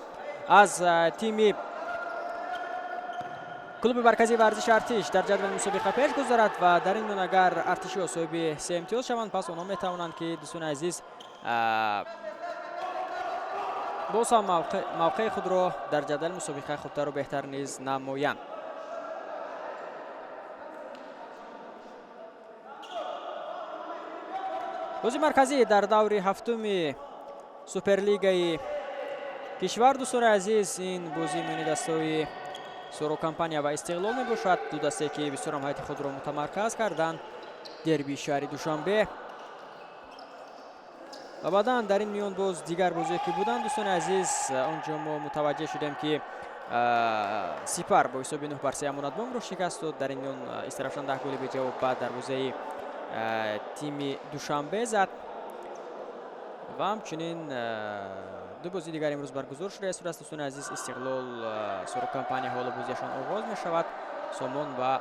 [SPEAKER 1] аз тими клуби марказии варзиши Артиш дар ҷадвали мусобиқа пеш гузарад ва дар ин миён агар артишиҳо соҳиби се имтиёз шаванд, пас онҳо метавонанд, ки, дӯстони азиз, боз ҳам мавқеи худро дар ҷадвали мусобиқа хубтару беҳтар низ намоянд. Бозии марказӣ дар даври ҳафтуми Суперлигаи кишвар, дӯстони азиз, ин бозии миёни дастаҳои Соро Компания ва Истиқлол мебошад. Ду дастае, ки бисёрам ҳайати худро мутамарказ карданд. Дерби шаҳри Душанбе. Ва баъдан дар ин миён боз дигар бозие, ки буданд, дӯстони азиз, он ҷо мо мутаваҷҷеҳ шудем, ки Сипар бо ҳисоби 9-3 Амонатбонкро шикаст дод. Дар ин миён Истаравшан 10 голи беҷавоб ба дарвозаи тими Душанбе зад. Ва ҳамчунин ду бозии дигар имрӯз баргузор шуда истодааст, дӯстони азиз. Истиқлол, Соро Компания ҳоло бозиашон оғоз мешавад. Сомон ва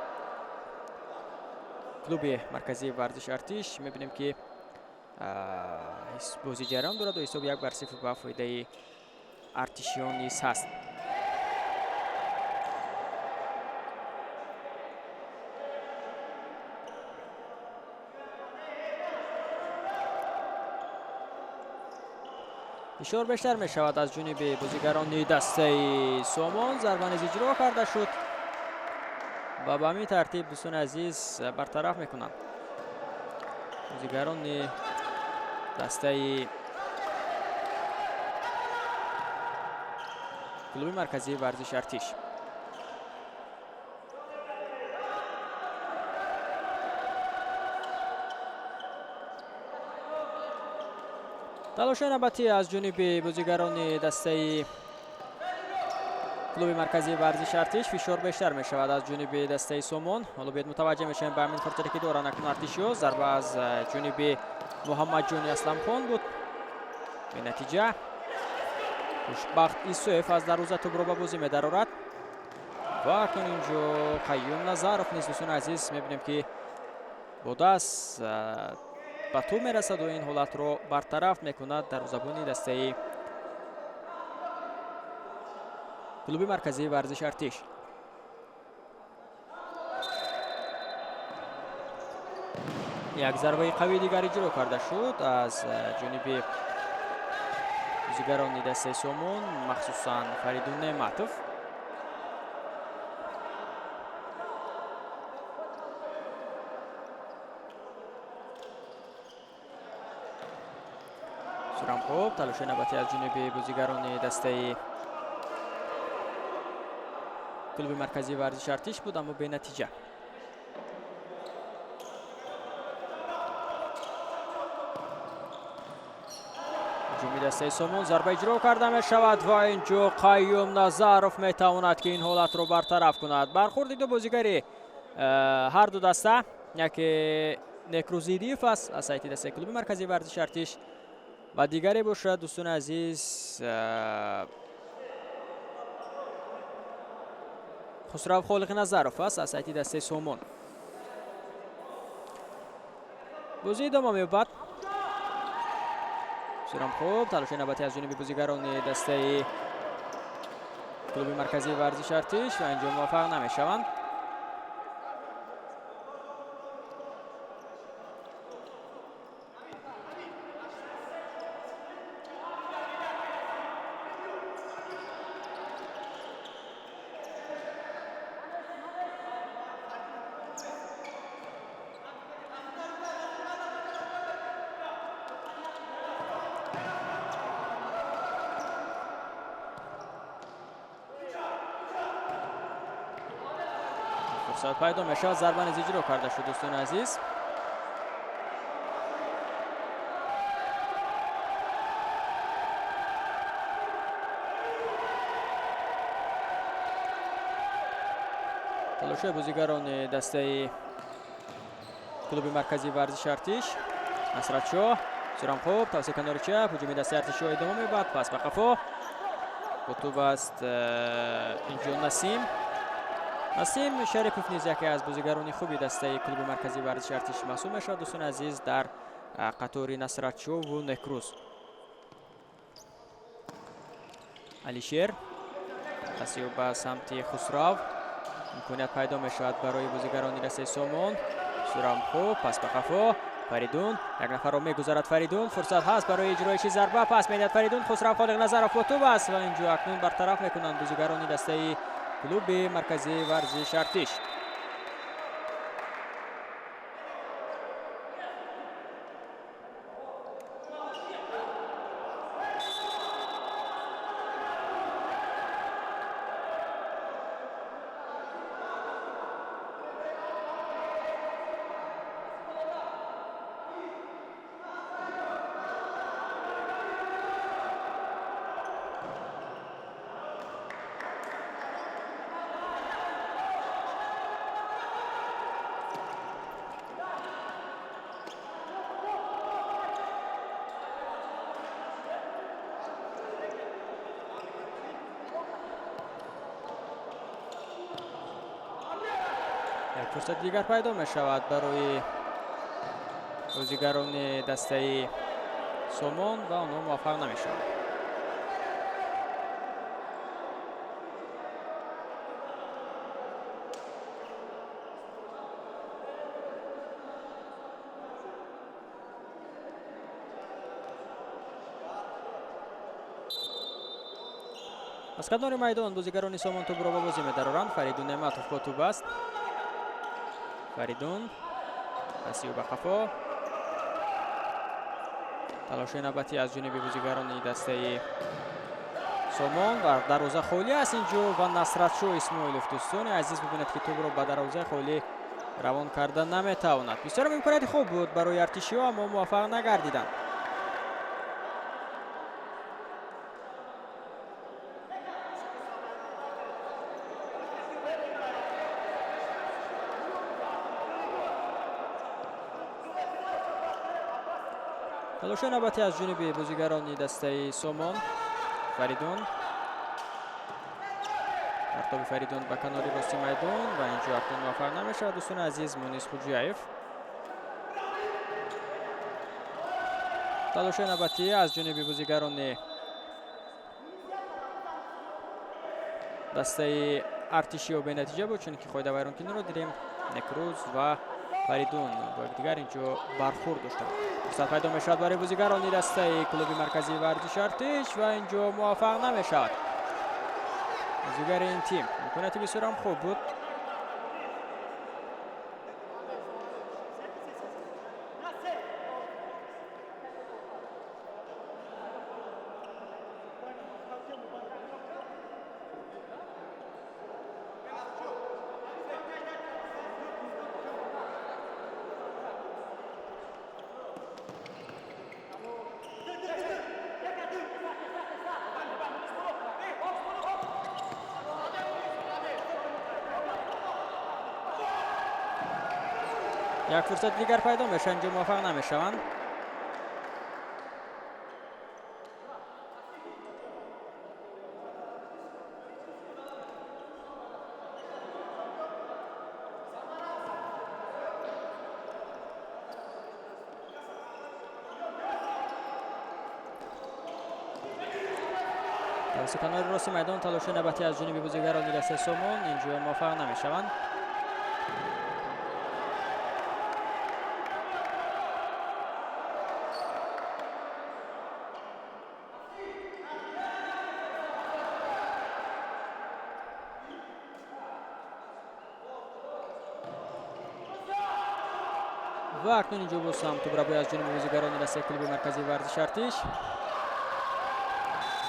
[SPEAKER 1] клуби марказии варзиши Артиш. Мебинем, ки бозӣ ҷараён дорад ва ҳисоби 1-0 ба фоидаи артишиён низ ҳаст. Фишор бештар мешавад аз ҷониби бозигарони дастаи Сомон. Зарба низ иҷро карда шуд ва ба ҳамин тартиб, дӯстони азиз, бартараф мекунанд бозигарони дастаи клуби марказии варзиши Артиш. Талошҳои навбатӣ аз ҷониби бозигарони дастаи клуби марказии варзиши Артиш. Фишор бештар мешавад аз ҷониби дастаи Сомон. Ҳоло биёед мутаваҷҷеҳ мешавем ба ҳамин фурсате, ки доранд акнун артишиҳо. Зарба аз ҷониби Муҳаммадҷони Асламхон буд, бенатиҷа. Хушбахт Исоев аз дарвоза тӯбро ба бозӣ медарорад ва акнун инҷо Қаюм Назаров низ, дӯстони азиз, мебинем, ки бо даст ба тӯб мерасад ва ин ҳолатро бартараф мекунад дарвозабони дастаи клуби марказии варзиши Артиш. Як зарбаи қавии дигар иҷро карда шуд аз ҷониби бозигарони дастаи Сомон, махсусан Фаридун Неъматов. Сурам хуб, талоши навбатӣ аз ҷониби бозигарони дастаи клуби марказии варзиши Артиш буд, аммо бенатиҷа. Ҳуҷуми дастаи Сомон, зарба иҷро карда мешавад ва инҷо Қаюм Назаров метавонад, ки ин ҳолатро бартараф кунад. Бархурди ду бозигари ҳар ду даста, яке Некрузидиев аст аз сайти дастаи клуби марказии варзиши Артиш ва дигаре бошад, дӯстони азиз, Хусрав Холиқназаров аст аз сайти дастаи Сомон. Бозӣ идома меёбад. Бисёрам хуб, талоши навбатӣ аз ҷониби бозигарони дастаи клуби марказии варзиши Артиш ва инҷо муваффақ намешаванд. Фурсат пайдо мешавад, зарба низ иҷро карда шуд, дӯстони азиз. Талошҳои бозигарони дастаи клуби марказии варзиши Артиш. Насратшоҳ бисёрам хуб, тавсия канори чап, ҳуҷуми дастаи Артишҳо идома меёбад, пас ба қафо. Қутуб аст инҷо Насим. Насим Шарипов низ яке аз бозигарони хуби дастаи клуби марказии варзиши Артиш маҳсуб мешавад, дӯстони азиз, дар қатори Насратшоҳву Некрӯз. Алишер пасиё ба самти Хусрав. Имконият пайдо мешавад барои бозигарони дастаи Сомон. Бисёрам хуб, пас ба қафо. Фаридун як нафарро мегузарад. Фаридун фурсат ҳаст барои иҷроиши зарба, пас медиҳад Фаридун. Хусрав Холиқназаров бо тӯб аст ва инҷо акнун бартараф мекунанд бозигарони дастаи клуби марказии варзиши Артиш. Фурсати дигар пайдо мешавад барои бозигарони дастаи Сомон ва онҳо муваффақ намешаванд. Аз канори майдон бозигарони Сомон тӯбро ба бозӣ медароранд. Фаридун Неъматов бо тӯб аст. Фаридун пасиё ба қафо. Талошҳои навбатӣ аз ҷониби бозигарони дастаи Сомон ва дарвоза холӣ аст инҷо ва Насратшоҳ Исмоилов, дӯстони азиз, бибинед ки тӯбро ба дарвозаи холӣ равон карда наметавонад. Бисёр имконияти хуб буд барои артишиҳо, аммо муваффақ нагардиданд. Талошҳои навбатӣ аз ҷониби бозигарони дастаи Сомон. Фаридун, партоби Фаридун ба канори рости майдон ва инҷо акнун муваффақ намешавад, дӯстони азиз. Мунис Хуҷиаев. Талошҳои навбатӣ аз ҷониби бозигарони дастаи артишиҳо бенатиҷа буд, чунки қоидавайронкуниро дидем. Некрӯз ва Фаридун бо якдигар инҷо бархӯрд доштанд. Фурсат пайдо мешавад барои бозигарони дастаи клуби марказии варзиши Артиш ва инҷо муваффақ намешавад бозигари ин тим. Имконияти бисёрам хуб буд. Як фурсати дигар пайдо мешавад, инҷо муваффақ намешаванд. توسط канори рости майдон талоши навбатӣ аз ҷониби бозигарони дастаи Сомон, инҷо муваффақ намешаванд. Ва акнун инҷо боз ҳам тӯбрабоӣ аз ҷониби бозигарони дастаи клуби марказии варзиши Артиш.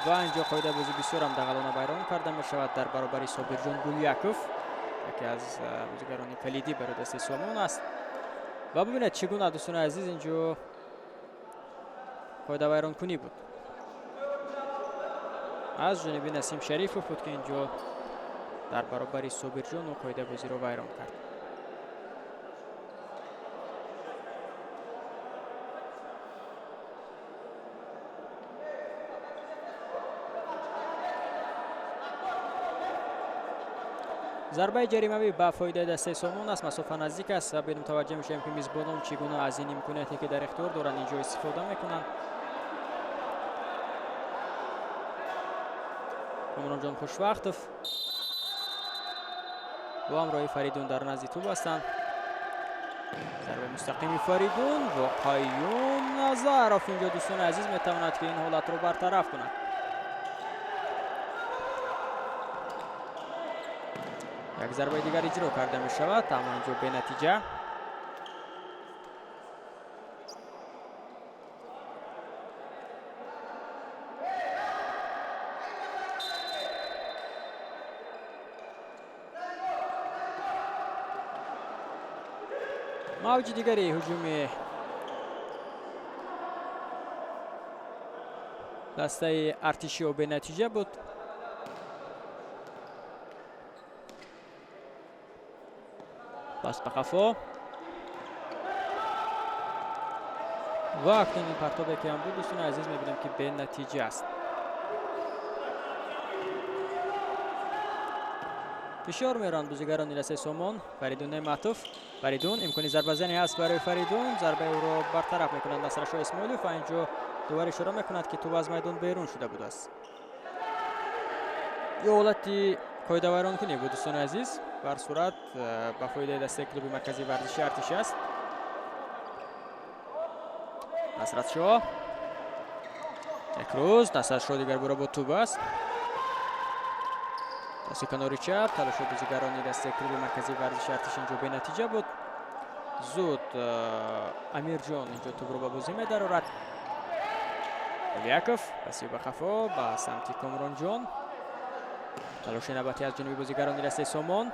[SPEAKER 1] Ва инҷо қоидаи бозӣ бисёрам дағалона вайрон карда мешавад дар баробари Собирҷон Гуляков. Яке аз бозигарони калидӣ барои дастаи Сомон аст. Ва бубинед, чӣ гуна, дӯстони азиз, инҷо қоидавайронкунӣ буд. Аз ҷониби Насим Шарифов буд, ки инҷо дар баробари Собирҷон ӯ қоидабозиро вайрон кард. Зарбаи ҷаримавӣ ба фоидаи дастаи Сомон аст. Масофа наздик аст ва бед мутаваҷҷеҳ мешавем, ки мизбонон чӣ гуна аз ин имконияте, ки дар ихтиёр доранд, инҷо истифода мекунанд. Комронҷон Хушвақтов бо ҳамроҳи Фаридун дар назди тӯб ҳастанд. Зарбаи мустақими Фаридун ва Қаюм Назаров инҷо, дӯстони азиз, метавонад, ки ин ҳолатро бартараф кунад. Як зарбаи дигар иҷро карда мешавад, аммо инҷо бенатиҷа. Мавҷи дигари ҳуҷуми дастаи артишиё бенатиҷа буд. Пас ба қафо ва акнун ин партобе, ки ҳам буд, дӯстони азиз, мебинем, ки бенатиҷа аст. Фишор меранд бозигарони дастаи Сомон. Фаридун Неъматов. Фаридун, имкони зарбазанӣ ҳаст барои Фаридун. Зарбаи ӯро бартараф мекунад Насрашоҳ Исмоилов ва инҷо довар ишора мекунад, ки тӯб аз майдон берун шуда будааст. Ё ҳолати қоидавайронкунӣ буд, дӯстони азиз. Бар сурат ба фоидаи дастаи клуби марказии варзиши Артишӣ аст. Насратшоҳ. Як рӯз Насратшоҳ дигар бора бо тӯб аст. Дасти канори чап талоши бозигарони дастаи клуби марказии варзиши Артиш инҷо бенатиҷа буд. Зуд Амирҷон инҷо тӯбро ба бозӣ медарорад. Ильяков паси ба қафо ба самти Комронҷон. Талоши навбатӣ аз ҷониби бозигарони дастаи Сомон.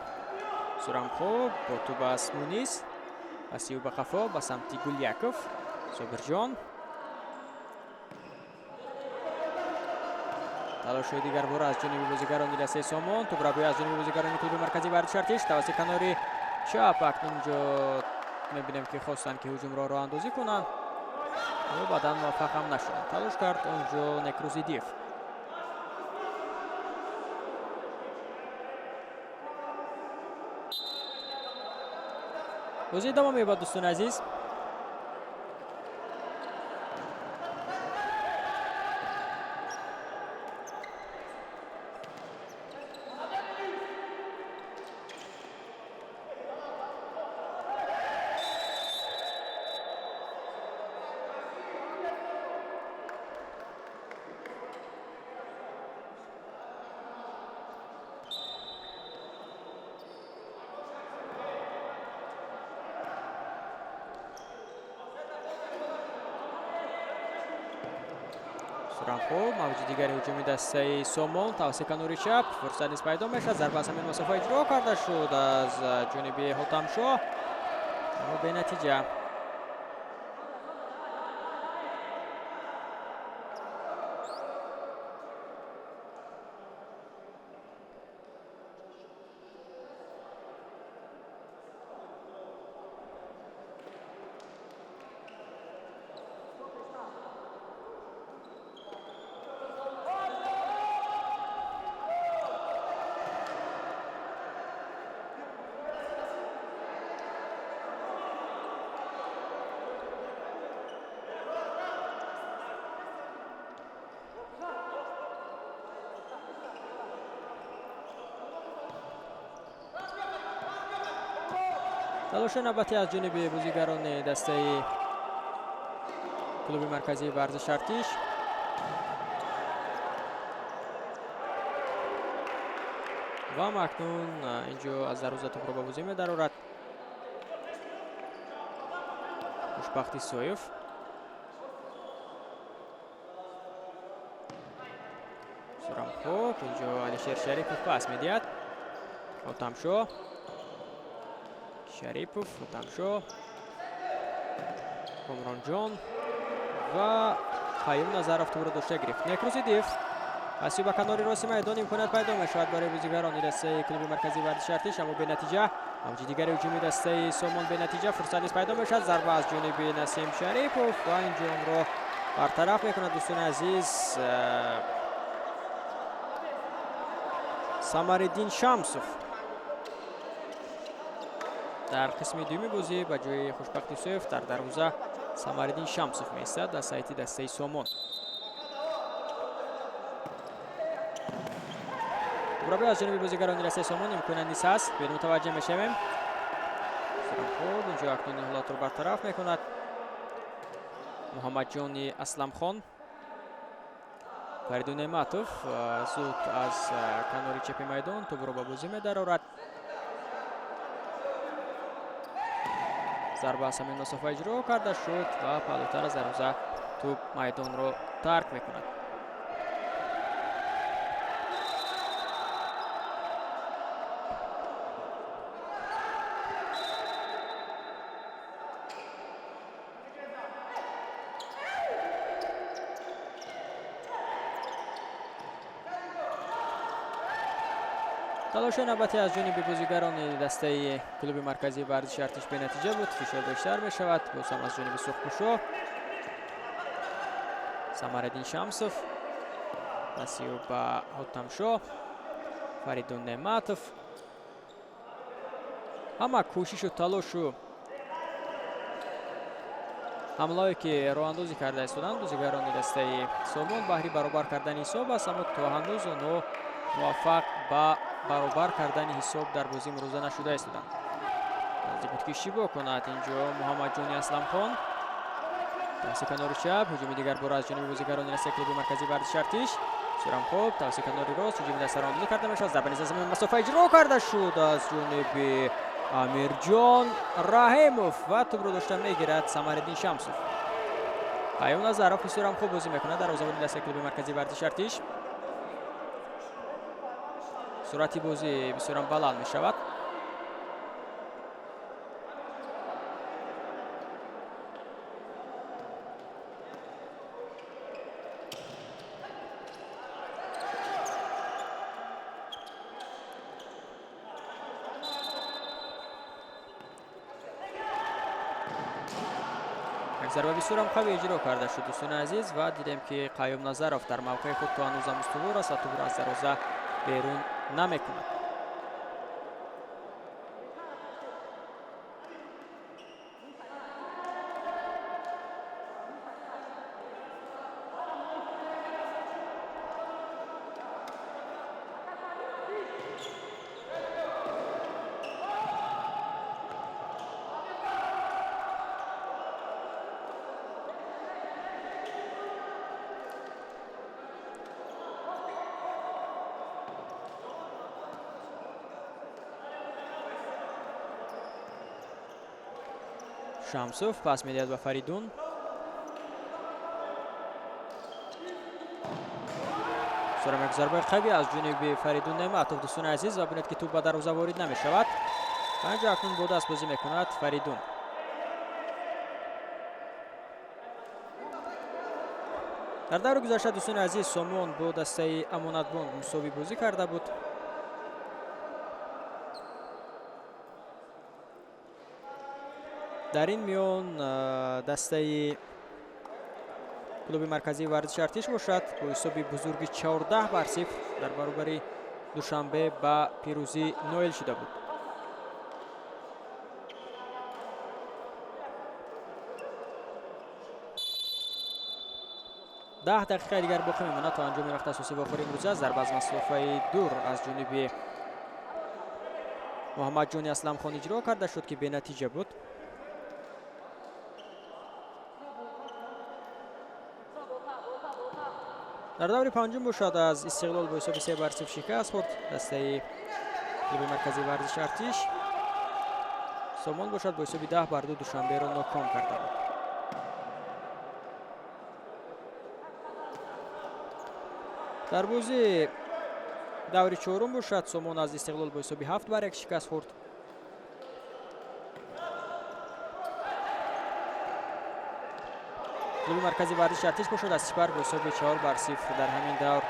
[SPEAKER 1] Сурамхо бо тӯб аст Мунис. Паси ба қафо ба самти Гуляков. Собирҷон. Талошҳои дигарбора аз ҷониби бозигарони дастаи Сомон. Тӯбрабоӣ аз ҷониби бозигарони клуби марказии варзиши Артиш тавассути канори чап. Акнун инҷо мебинем, ки хостанд, ки ҳуҷумро роҳандозӣ кунанд ва баъдан муваффақ ҳам нашуданд. Талош кард онҷо Некрӯзидиев. Бозӣ идома меёбад, дӯстони азиз. Сурамхо, мавҷи дигари ҳуҷуми дастаи Сомон тавассути канори чап. Фурсат низ пайдо мешавад. Зарба аз ҳамин масофа иҷро карда шуд аз ҷониби Ҳотамшоҳ, аммо бенатиҷа. Талоши навбатӣ аз ҷониби бозигарони дастаи клуби марказии варзиши Артиш. Ва акнун инҷо аз дарвоза тӯбро ба бозӣ медарорад Хушбахт Исоев. Сурамхок, инҷо Алишер Шарипов пас медиҳад. Ҳотамшоҳ. Шарипов, Ҳотамшоҳ, Комронҷон ва Қаюм Назаров тӯбро дошта гирифт. Некрӯзидиев паси ба канори рости майдон, имконият пайдо мешавад барои бозигарони дастаи клуби марказии варзиши Артиш, аммо бенатиҷа. Мавҷи дигари ҳуҷуми дастаи Сомон бенатиҷа, фурсат низ пайдо мешавад. Зарба аз ҷониби Насим Шарипов ва инҷо онро бартараф мекунад дӯстони азиз Самариддин Шамсов. Дар қисми дуюми бозӣ ба ҷои Хушбахт Юсуф дар дарвоза Самариддин Шамсов меистад дар сайти дастаи Сомон. Мураббӣ аз ҷониби бозигарони дастаи Сомон имконият низ ҳаст. Бену мутаваҷҷеҳ мешавем. Хуб, инҷо акнун ин ҳолатро бартараф мекунад Муҳаммадҷони Асламхон. Фаридун Неъматов зуд аз канори чапи майдон тӯбро ба бозӣ медарорад. Зарба аз ҳамин масофа иҷро карда шуд ва паҳлӯтар аз дарвоза тӯб майдонро тарк мекунад. Талоши навбатӣ аз ҷониби бозигарони дастаи клуби марказии варзиши Артиш бенатиҷа буд. Фишор бештар мешавад боз ҳам аз ҷониби сурхпӯшо. Самариддин Шамсов пасиу ба Ҳотамшоҳ, Фаридун Неъматов. Ҳама кӯшишу талошу ҳамлае ки роҳандозӣ карда истоданд бозигарони дастаи Сомон баҳри баробар кардани ҳисоб аст, аммо то ҳанӯз онҳо муваффақ ба баробар кардани ҳисоб дар бозии имрӯза нашуда истоданд. Наздик буд ки иштибоҳ кунад инҷо Муҳаммадҷони Асламхон. Тавсия канори чап, ҳуҷуми дигар бора аз ҷониби бозигарони дастаи клуби марказии варзиши Артиш. Бисёрам хуб, тавсия канори рост, ҳуҷуми даста роҳандозӣ карда мешавад. Зарба низ аз масофа иҷро карда шуд аз ҷониби Амирҷон Раҳимов ва тӯбро дошта мегирад Самариддин Шамсов. Қаюм Назаров бисёрам хуб бозӣ мекунад дарвозабони дастаи клуби марказии варзиши Артиш. Суръати бозӣ бисёрам баланд мешавад. Як зарба бисёрам қавӣ иҷро карда шуд дӯстони азиз ва дидем ки Қаюм Назаров дар мавқеи худ то ҳанӯзам устувор аст ва тӯбро аз дарвоза берун намекунад. Шамсов пас медиҳад ба Фаридун. Сурам як зарбаи қавӣ аз ҷониби Фаридун Неъматов дӯстони азиз ва бинед ки тӯб ба дарвоза ворид намешавад. Инҷо акнун бо даст бозӣ мекунад Фаридун. Дар даври гузашта дӯстони азиз Сомон бо дастаи Амонатбонк мусовӣ бозӣ карда буд. Дар ин миён дастаи клуби марказии варзиши Артиш бошад бо ҳисоби бузурги 14-0 дар баробари Душанбе ба пирӯзӣ ноил шуда буд. 10 дақиқаи дигар боқӣ мемонад то анҷоми вақти асосии вохӯрии имрӯза. Зарба аз масофаи дур аз ҷониби Муҳаммадҷони Асламхон иҷро карда шуд ки бенатиҷа буд. Дар даври панҷум бошад аз Истиқлол бо ҳисоби 3-0 шикаст хӯрд дастаи клуби марказии варзиши Артиш. Сомон бошад бо ҳисоби 10-2 Душанберо ноком карда буд. Дар бозии даври чорум бошад Сомон аз Истиқлол бо ҳисоби 7-1 шикаст хӯрд. Клуби марказии варзиши Артиш бошад аз Сипар бо ҳисоби 4-0 дар ҳамин давр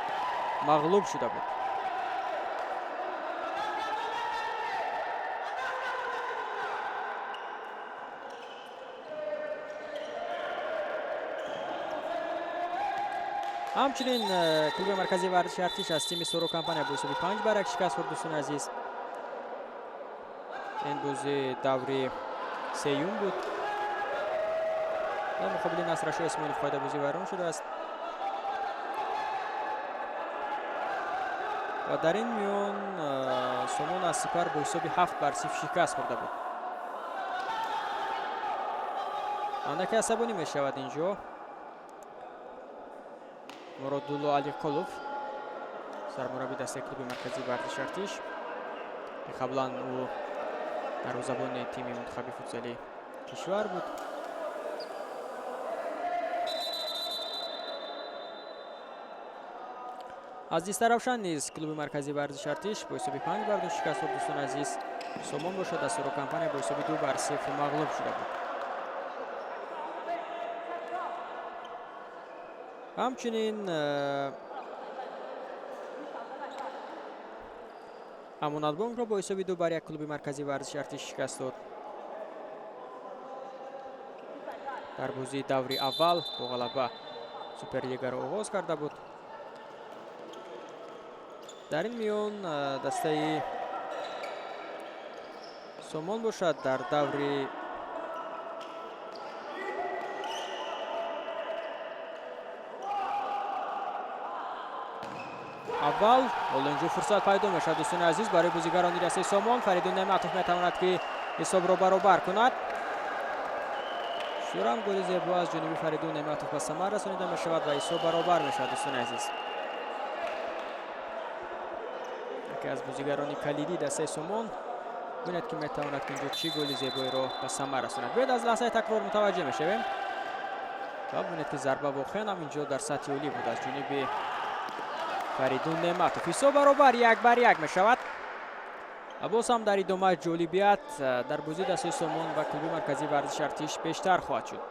[SPEAKER 1] мағлуб шуда буд. Ҳамчунин клуби марказии варзиши Артиш аз тими Соро компания бо ҳисоби 5-1 шикаст хӯрд. Дӯстони азиз, ин бозӣ даври сеюм буд. Дар муқобили Насрашо Исмоилов қоидабозӣ вайрон шудааст ва дар ин миён Сомон аз Сипар бо ҳисоби 7-0 шикаст хӯрда буд. Андаке асабонӣ мешавад инҷо Муродулло Алиқулов, сармурабби дастаи клуби марказии варзиши Артиш, ки қаблан ӯ дарвозабони тими мунтахаби футзали кишвар буд. Аз Истаравшан низ клуби марказии варзиши Артиш бо ҳисоби 5-2 шикаст хӯрд. Дӯстони азиз, Сомон бошад аз Соро компания бо ҳисоби 2-0 мағлуб шуда буд. Ҳамчунин Амонатбонкро бо ҳисоби 2-1 клуби марказии варзиши Артиш шикаст дод. Дар бозии даври аввал бо ғалаба Суперлигаро оғоз карда буд. Дар ин миён дастаи Сомон бошад дар даври аввал ҳоло инҷо фурсат пайдо мешавад, дӯстони азиз, барои бозигарони дастаи Сомон. Фаридун Неъматов метавонад ки ҳисобро баробар кунад. Шурам голи зебо аз ҷониби Фаридун Неъматов ба самар расонида мешавад ва ҳисоб баробар мешавад. Дӯстони азиз, яке аз бозигарони калидии дастаи Сомон, бинед ки метавонад ки инҷо чӣ голи зебоеро ба самар расонад. Биёед аз лаҳзаи такрор мутаваҷҷеҳ мешавем ва бинед ки зарба воқеан ҳам инҷо дар сатҳи олӣ буд аз ҷониби Фаридун Неъматов. Ҳисоб баробар 1-1 мешавад. Ва боз ҳам дар идома ҷолибият дар бозии дастаи Сомон ва клуби марказии варзиши Артиш бештар хоҳад шуд.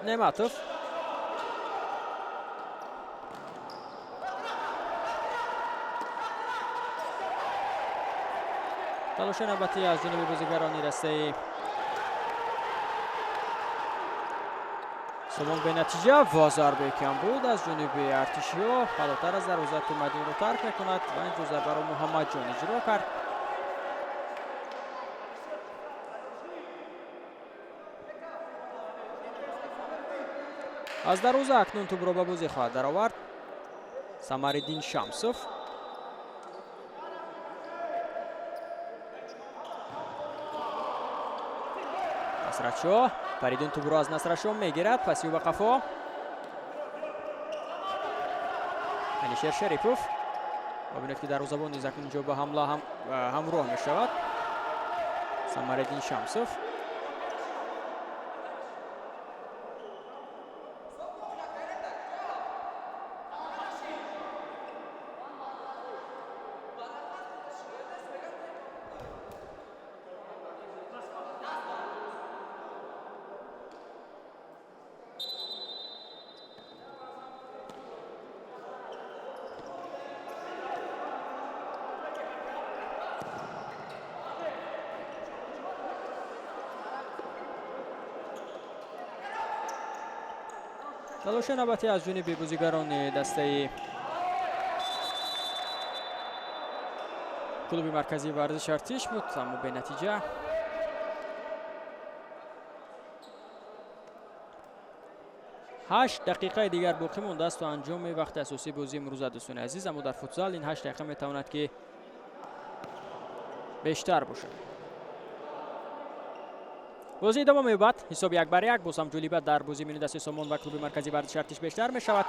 [SPEAKER 1] Неъматов талоши навбатӣ аз ҷониби бозигарони дастаи Сомон бенатиҷа ва зарбае ки ҳам буд аз ҷониби артишиҳо фалотар аз дарвоза тӯмадинро тарк мекунад ва инҷо зарбаро Муҳаммадҷон иҷро кард. Аз дарвоза акнун тӯбро ба бозӣ хоҳад даровард Самариддин Шамсов. Насратшоҳ, Фаридун тӯбро аз Насратшоҳ мегирад, паси ӯ ба қафо Алишер Шарипов. Ва бинед ки дарвозабон низ акнун инҷо ба ҳамла ҳамроҳ мешавад Самариддин Шамсов. Талоши навбатӣ аз ҷониби бозигарони дастаи клуби марказии варзиши Артиш буд, аммо бенатиҷа. 8 дақиқаи дигар боқӣ мондааст то анҷоми вақти асосии бозии имрӯза, дӯстони азиз, аммо дар футзал ин 8 дақиқа метавонад ки бештар бошад. Бозӣ идома меёбад. Ҳисоб 1-1. Боз ҳам ҷолиба дар бозии миёни дастаи Сомон ва клуби марказии варзиши Артиш бештар мешавад.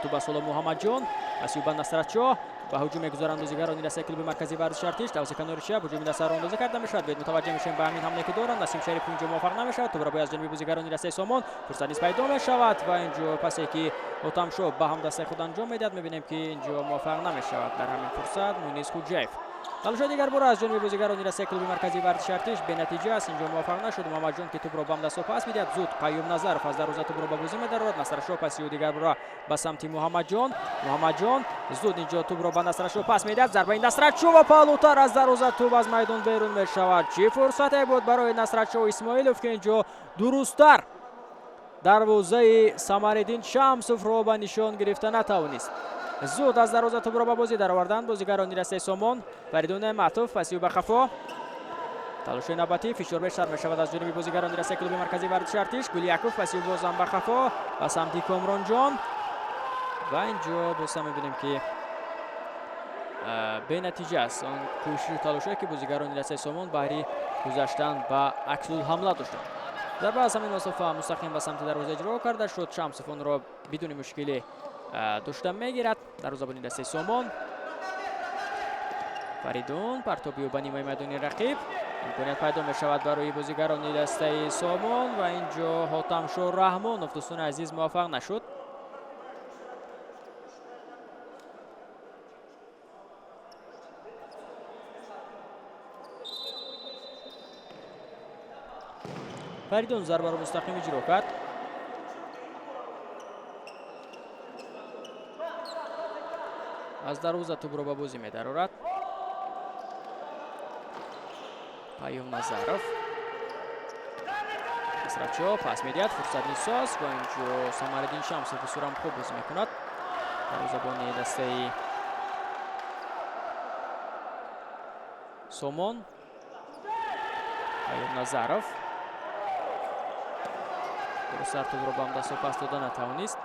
[SPEAKER 1] Тӯб ба Солом Муҳаммадҷон, паси ба Насратшоҳ, ба ҳуҷум мегузаранд бозигарони дастаи клуби марказии варзиши Артиш. Тавассути канори чап ҳуҷуми дастаро андоза карда мешавад. Биёед мутаваҷҷеҳ мешавем ба ҳамин ҳамле ки доранд. Насим Шарипов инҷо муваффақ намешавад. Тӯбро бояд аз ҷониби бозигарони дастаи Сомон. Фурсат низ пайдо мешавад ва инҷо пасе ки Ҳотамшоҳ ба ҳамдастаи худ анҷом медиҳад, мебинем ки инҷо муваффақ намешавад дар ҳамин фурсат Мунис Хуҷаев. Талошҳои дигар бора аз ҷониби бозигарони дастаи клуби марказии варзиши Артиш бенатиҷа аст. Инҷо муваффақ нашуд Муҳаммадҷон ки тӯбро ба ҳамдастҳо пас медиҳад. Зуд Қаюм Назаров аз дарвоза тӯбро ба бозӣ медарорад. Насратшоҳ паси ӯ дигар бора ба самти Муҳаммадҷон. Муҳаммадҷон зуд инҷо тӯбро ба Насратшоҳ пас медиҳад. Зарбаи Насратшоҳ ва паҳлӯтар аз дарвоза тӯб аз майдон берун мешавад. Чӣ фурсате буд барои Насратшоҳ Исмоилов ки инҷо дурусттар дарвозаи Самариддин Шамсовро ба нишон гирифта натавонист. Зуд аз дарвоза тӯбро ба бозӣ дароварданд бозигарони дастаи Сомон. Фаридун Неъматов паси ӯ ба қафо. Талоши навбатӣ фишор бештар мешавад аз ҷониби бозигарони дастаи клуби марказии варзиши Артиш. Гуляков паси ӯ бозам ба қафо ба самти Комронҷон. Ва инҷо боз ҳам мебинем ки бенатиҷа аст он кӯшишу талошое ки бозигарони дастаи Сомон баҳри гузаштан ба аксулҳамла доштанд. Зарба аз ҳамин масофа мустақим ба самти дарвоза иҷро карда шуд. Шамсов онро бидуни мушкилӣ дошта мегирад. Дарвозабони дастаи Сомон. Фаридун партоби ӯ ба нимаи майдони рақиб. Имконият пайдо мешавад барои бозигарони дастаи Сомон ва инҷо Ҳотамшоҳ Раҳмонов дӯстони азиз муваффақ нашуд. Фаридун зарбаро мустақим иҷро кард. Аз дарвоза тӯбро ба бозӣ медарорад. Қаюм Назаров. Насратшоҳ пас медиҳад, фурсат нисоз ва инҷо Самариддин Шамсов бисёрам хуб бозӣ мекунад. Дарвозабони дастаи Сомон. Қаюм Назаров дурусттар тӯбро ба ҳамдастҳо пас дода натавонист.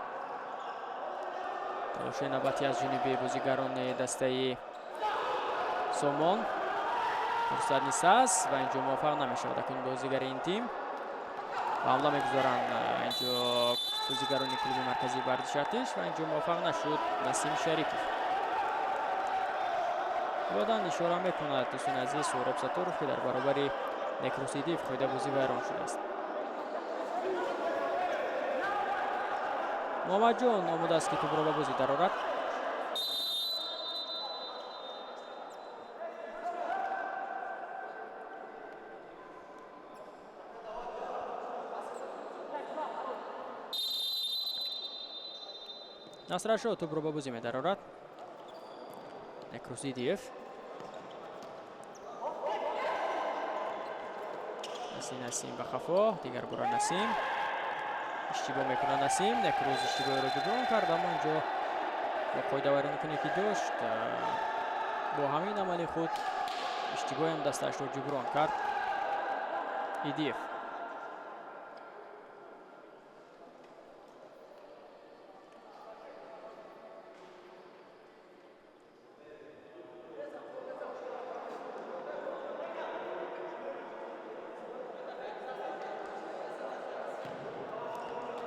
[SPEAKER 1] Талоши навбатӣ аз ҷониби бозигарони дастаи Сомон. Фурсат низ ҳаст ва инҷо муваффақ намешавад акнун бозигари ин тим. Ба ҳамла мегузоранд инҷо бозигарони клуби марказии варзиши Артиш ва инҷо муваффақ нашуд Насим Шарипов. Баъдан ишора мекунад дӯстони азиз Суҳроб Сатторов ки дар баробари Некрусидиев қоидабозӣ вайрон шудааст. Муҳаммадҷон омода аст ки тӯбро ба бозӣ дарорад. Насратшоҳ тӯбро ба бозӣ медарорад. Некрусидиев. Насим ба қафо, дигар бора Насим. Иштибоҳ мекунад Насим. Некрӯз иштибоҳро ҷуброн кард, аммо инҷо бо қоидавайронкунӣ ки дошт, бо ҳамин амали худ иштибоҳам дастаашро ҷуброн кард Идиев.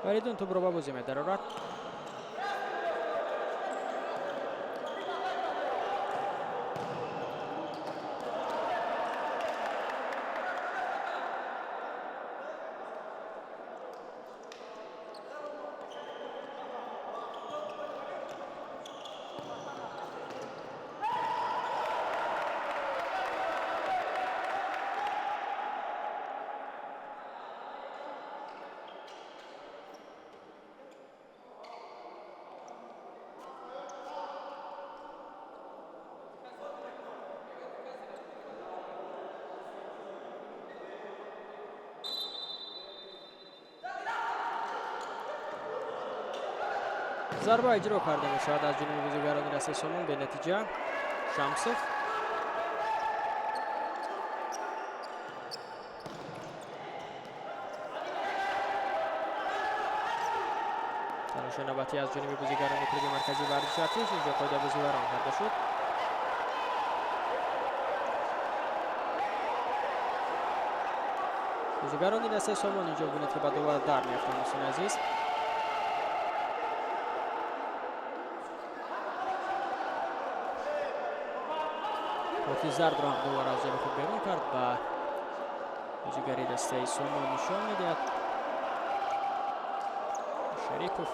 [SPEAKER 1] Фаридун тӯбро ба бозӣ медарорад. Зарба иҷро карда мешавад аз ҷониби бозигарони дастаи Сомон бенатиҷа. Шамсов. Талоши навбатӣ аз ҷониби бозигарони клуби марказии варзиши Артиш. Инҷо қоидабозӣ вайрон карда шуд. Бозигарони дастаи Сомон инҷо бинед ки ба довар дар меафтанд дӯстони азиз. Корти зардро ҳам довар аз ҷайби худ берун кард ба бозигари дастаи Сомон нишон медиҳад. Шарипов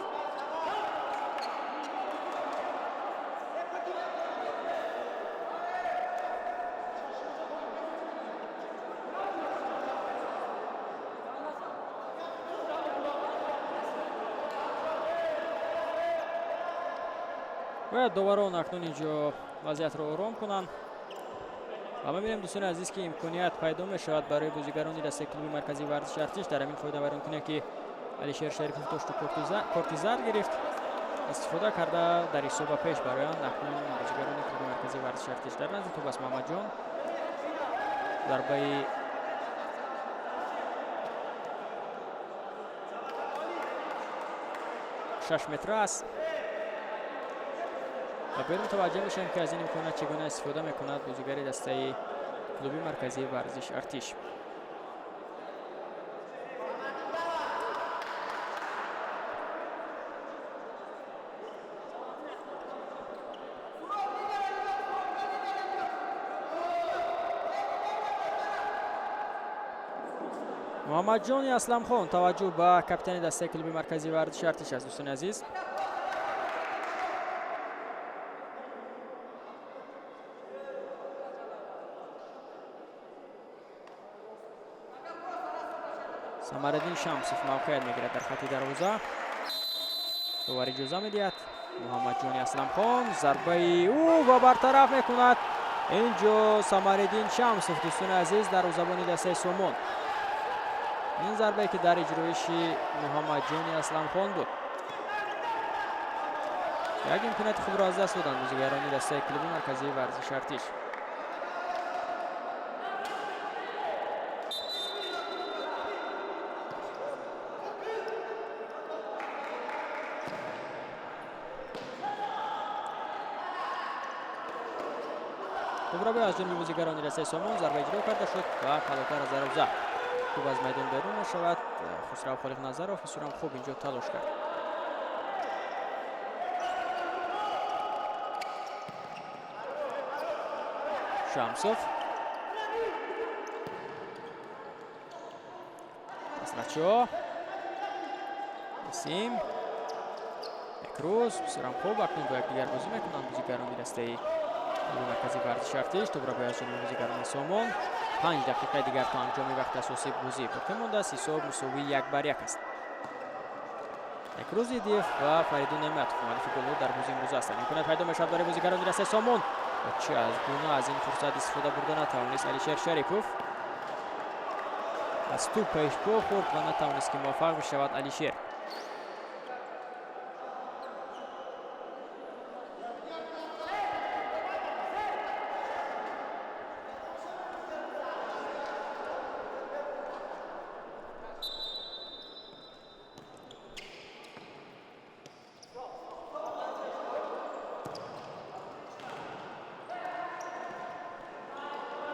[SPEAKER 1] бояд доварон акнун инҷо вазъиятро ором кунанд. Ва мебинем, дӯстони азиз, ки имконият пайдо мешавад барои бозигарони дастаи клуби марказии варзиши Артиш дар ҳамин қоидавайронкуние, ки Алишер Шарипов дошту корти зард гирифт, истифода карда дар ҳисоба пеш бароянд. Акнун бозигарони клуби марказии варзиши Артиш дар назди тӯб аст Муҳаммадҷон. Зарбаи 6 метра аст. Ва берун мутаваҷҷеҳ мешавем, ки аз ин имконият чӣ гуна истифода мекунад бозигари дастаи клуби марказии варзиш Артиш. Муҳаммадҷони Асламхон таваҷҷӯҳ ба капитани дастаи клуби марказии варзиши Артиш аст, дӯстони азиз. Самариддин Шамсов мавқеият мегирад дар хати дарвоза. Довар иҷоза медиҳад. Муҳаммадҷони Асламхон зарбаи ӯ ва бартараф мекунад. Инҷо Самариддин Шамсов, дӯстони азиз, дарвозабони дастаи Сомон. Ин зарбае ки дар иҷроиши Муҳаммадҷони Асламхон буд. Як имконияти худро аз даст доданд бозигарони дастаи клуби марказии варзиши Артиш. Тӯбрабои аз ҷониби бозигарони дастаи Сомон зарба иҷро карда шуд ва калотар аз дарвоза. Тӯб аз майдон берун мешавад. Хусрав Холиқназаров бисёрам хуб инҷо талош кард. Шамсов. Насратшоҳ. Насим. Бекрӯз бисёрам хуб акнун бо якдигар бозӣ мекунанд бозигарони дастаи клуби марказии варзиши Артиш. Тӯбрабои аз ҷониби бозигарони Сомон. 5 дақиқаи дигар то анҷоми вақти асосии бозӣ боқӣ мондааст. Ҳисоб мусовии 1-1 аст. Бекрӯз Идиев ва Фаридун Неъматов муаллифи голҳо дар бозии имрӯза ҳастанд. Имконият пайдо мешавад барои бозигарони дастаи Сомон. Ва чӣ аз гуна аз ин фурсат истифода бурда натавонист Алишер Шарипов. Аз тӯб пешпо хӯрд ва натавонист, ки муваффақ бишавад Алишер.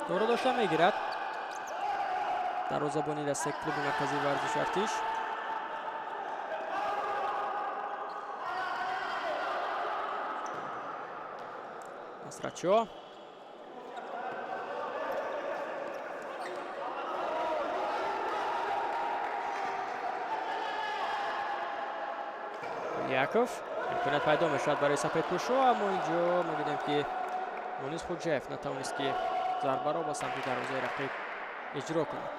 [SPEAKER 1] Дора дошта мегирад дарвозабони дастаи клуби марказии варзиши Артиш. Насратшоҳ. Яков. Имконият пайдо мешавад барои сафедпӯшҳо, аммо инҷо мебинем, ки Мунис Хуҷаев натавонист, ки зарбаро ба самти дарвозаи рақиб иҷро кунад.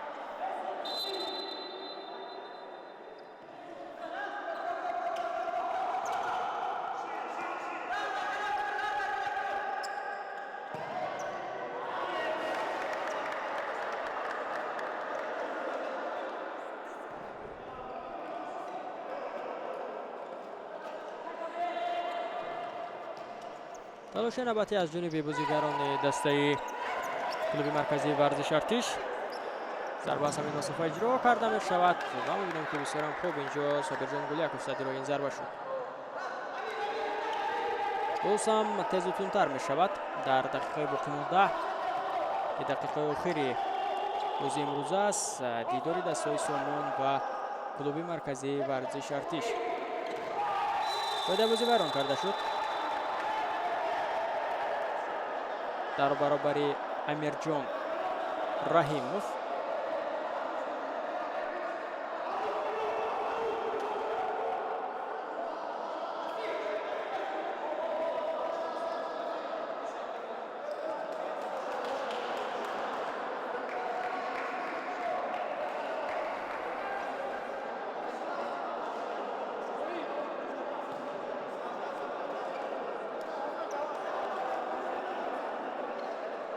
[SPEAKER 1] Талоши навбатӣ аз ҷониби бозигарони дастаи клуби марказии варзиши Артиш. Зарба аз ҳамин масофа иҷро карда мешавад ва мебинем, ки бисёрам хуб инҷо Собирҷон Гуляков садирои ин зарба шуд. Боз ҳам тезу тунтар мешавад дар дақиқаи боқимонда, ки дақиқаи охири бозии имрӯза аст, дидори дастаҳои Сомон ва клуби марказии варзиши Артиш. Қоидаи бозӣ вайрон карда шуд. Дар баробари Амирҷон Раҳимов.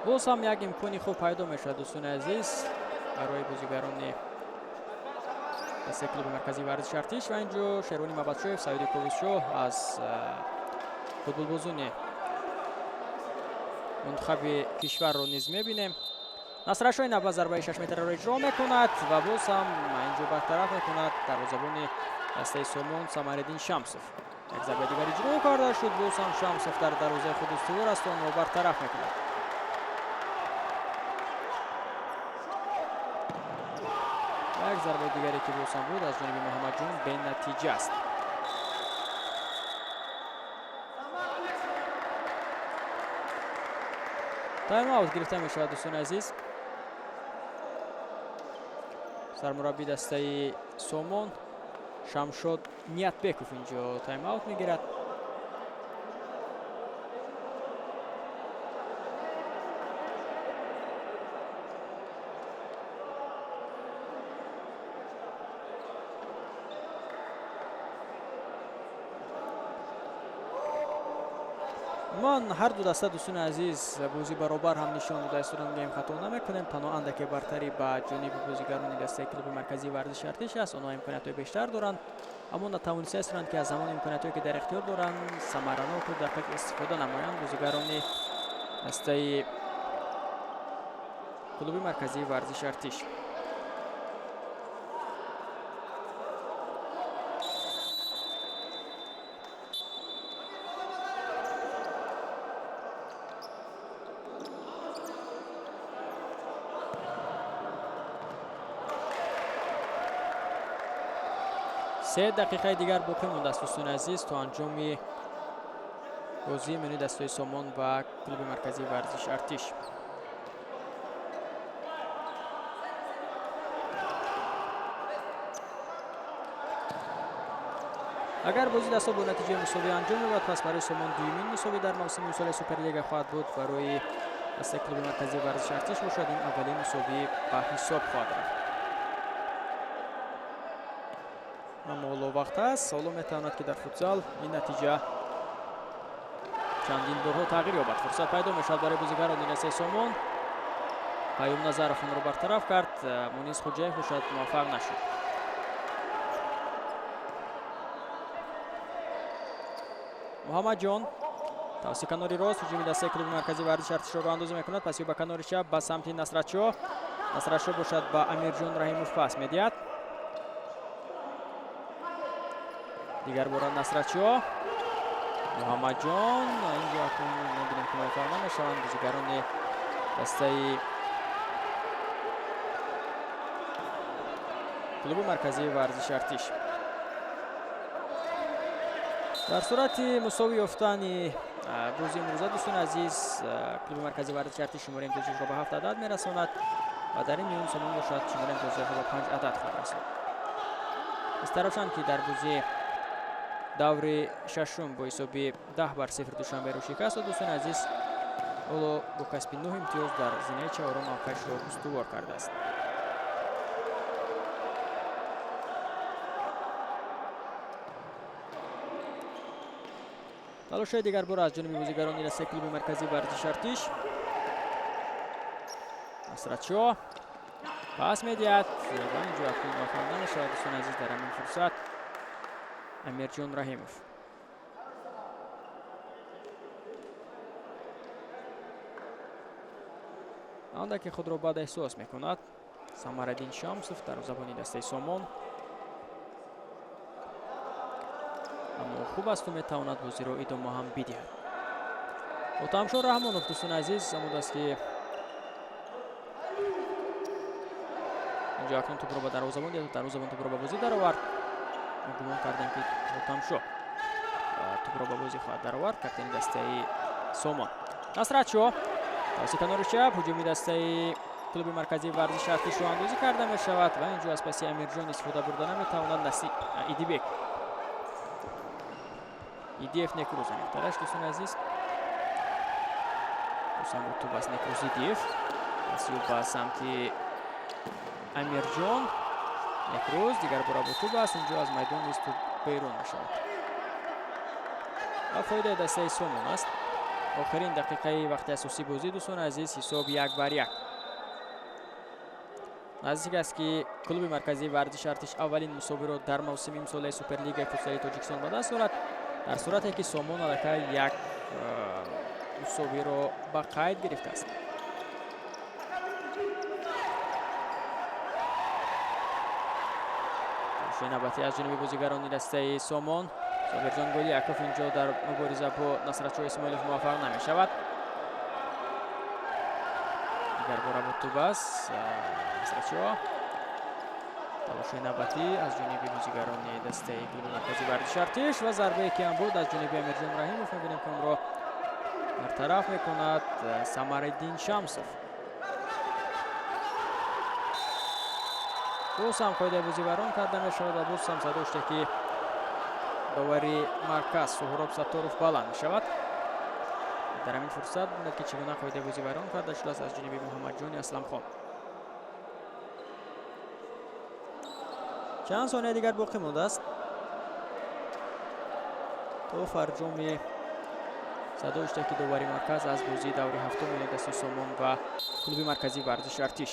[SPEAKER 1] Боз ҳам як имкони хуб пайдо мешавад, дӯстони азиз, барои бозигарони дастаи клуби марказии варзиши Артиш. Ва инҷо Шервони Мабадшоев, Саиди Ковусшоҳ аз футболбозони мунтахаби кишварро низ мебинем. Насратшоҳ навбат зарбаи 6 метраро иҷро мекунад ва боз ҳам инҷо бартараф мекунад дарвозабони дастаи Сомон Самариддин Шамсов. Як зарбаи дигар иҷро карда шуд, боз ҳам Шамсов дар дарвозаи худ устувор аст, онро бартараф мекунад. Як зарбаи дигаре ки боз ҳам буд аз ҷониби Муҳаммадҷон бенатиҷа аст. Тайм-аут гирифта мешавад, дӯстони азиз. Сармурабби дастаи Сомон Шамшод Ниятбеков инҷо тайм-аут мегирад. Ман ҳар ду даста, дӯстони азиз, бозӣ баробар ҳам нишон дода истоданд, гӯем хато намекунем. Танҳо андаке бартарӣ ба ҷониби бозигарони дастаи клуби марказии варзиши Артиш аст. Онҳо имкониятҳои бештар доранд, аммо натавониста истоданд, ки аз ҳамон имкониятҳое ки дар ихтиёр доранд самараноку дақиқ истифода намоянд бозигарони дастаи клуби марказии варзиши Артиш. Се дақиқаи дигар боқӣ мондааст, дӯстони азиз, то анҷоми бозии миёни дастаи Сомон ва клуби марказии варзиши Артиш. Агар бозии даста бо натиҷаи мусовӣ анҷом ёбад, пас барои Сомон дуюмин мусовӣ дар мавсими имсолаи Суперлига хоҳад буд. Барои дастаи клуби марказии варзиши Артиш бошад, ин аввалин мусовӣ ба ҳисоб хоҳад рафт. Аммо ҳоло вақт аст, ҳоло метавонад, ки дар футзал ин натиҷа чандин борҳо тағйир ёбад. Фурсат пайдо мешавад барои бозигарони дастаи Сомон. Қаюм Назаров онро бартараф кард, Мунис Хуҷаев бошад муваффақ нашуд. Муҳаммадҷон тавассути канори рост ҳуҷуми дастаи клуби марказии варзиши Артишро роҳандозӣ мекунад. Паси ба канори чап ба самти Насратшоҳ. Насратшоҳ бошад ба Амирҷон Раҳимов пас медиҳад. Дигар бора Насратшоҳ, Муҳаммадҷон. Инҷо акнун мебинем, ки муваффақ намешаванд бозигарони дастаи клуби марказии варзиши Артиш. Дар сурати мусовӣ ёфтани бозии имрӯза, дӯстони азиз, клуби марказии варзиши Артиш шумораи имтиёзашро ба 7 адад мерасонад ва дар ин миён Сомон бошад шумораи имтиёзашро ба 5 адад хоҳад расонд. Истарошанд, ки дар бозии даври шашум бо ҳисоби 10-0 Душанберо шикаст дод, дӯстони азиз, ҳоло бо касби 9 имтиёз дар зинаи чаҳорум мавқеашро устувор кардааст. Талошҳои дигар бор аз ҷониби бозигарони дастаи клуби марказии варзиши Артиш. Насратшоҳ пас медиҳад ва инҷо акнун муваффақ намешавад, дӯстони азиз, дар ҳамин фурсат Амирҷон Раҳимов. Андаке худро бад эҳсос мекунад Самараддин Шамсов, дарвозабони дастаи Сомон. Аммо хуб асту метавонад бозиро идома ҳам бидиҳад. Отамшо Раҳмонов, дӯстони азиз, омодааст, ки инҷо акнун тӯпро ба дарвозабон диҳад. Дарвозабон тӯпро ба бозӣ даровард. Мо гумон кардем, ки Отамшо тӯпро ба бозӣ хоҳад даровард, каптени дастаи Сомон. Насратшо Тавассути канори чап ҳуҷуми дастаи клуби марказии варзиши Артиш роҳандозӣ карда мешавад ва инҷо аз паси Амирҷон истифода бурда наметавонад Идибек. Идиев Некрӯз аниқтараш, дӯстони азиз. Бозам бо тӯб аст Некрӯз Идиев. Пасиё ба самти Амирҷон. Некрӯз дигар бора бо тӯб аст. Инҷо аз майдон низ тӯб берун мешавад. Ва фоидаи дастаи Сомон аст. Охирин дақиқаи вақти асосии бозӣ, дӯстони азиз, ҳисоб 1-1. Наздик аст ки клуби марказии варзиши Артиш аввалин мусобиро дар мавсими имсолаи Суперлигаи футсали Тоҷикистон ба даст орад, дар сурате ки Сомон аллакай як мусобиро ба қайд гирифтааст. Навбатӣ аз ҷониби бозигарони дастаи Сомон. Собирҷон Голияков инҷо дар мубориза бо Насратшоҳ Исмоилов муваффақ намешавад. Дигар бора бо тӯб аст Насратшоҳ. Талоши навбатӣ аз ҷониби бозигарони дастаи клуби марказии варзиши Артиш ва зарбае ки ҳам буд аз ҷониби Амирҷон Раҳимов. Мебинем ки онро бартараф мекунад Самариддин Шамсов. Боз ҳам қоидаи бозӣ вайрон карда мешавад ва боз ҳам садо шуда ки довари марказ Суҳроб Сатторов баланд мешавад. Дар ҳамин фурсат бинед ки чӣ гуна қоидаи бозӣ вайрон карда шудааст аз ҷониби Муҳаммадҷони Асламхон. Чанд сония дигар боқӣ мондааст то фарҷоми садо шуда ки довари марказ аз бозии даври ҳафтуми дастаи Сомон ва клуби марказии варзиши Артиш.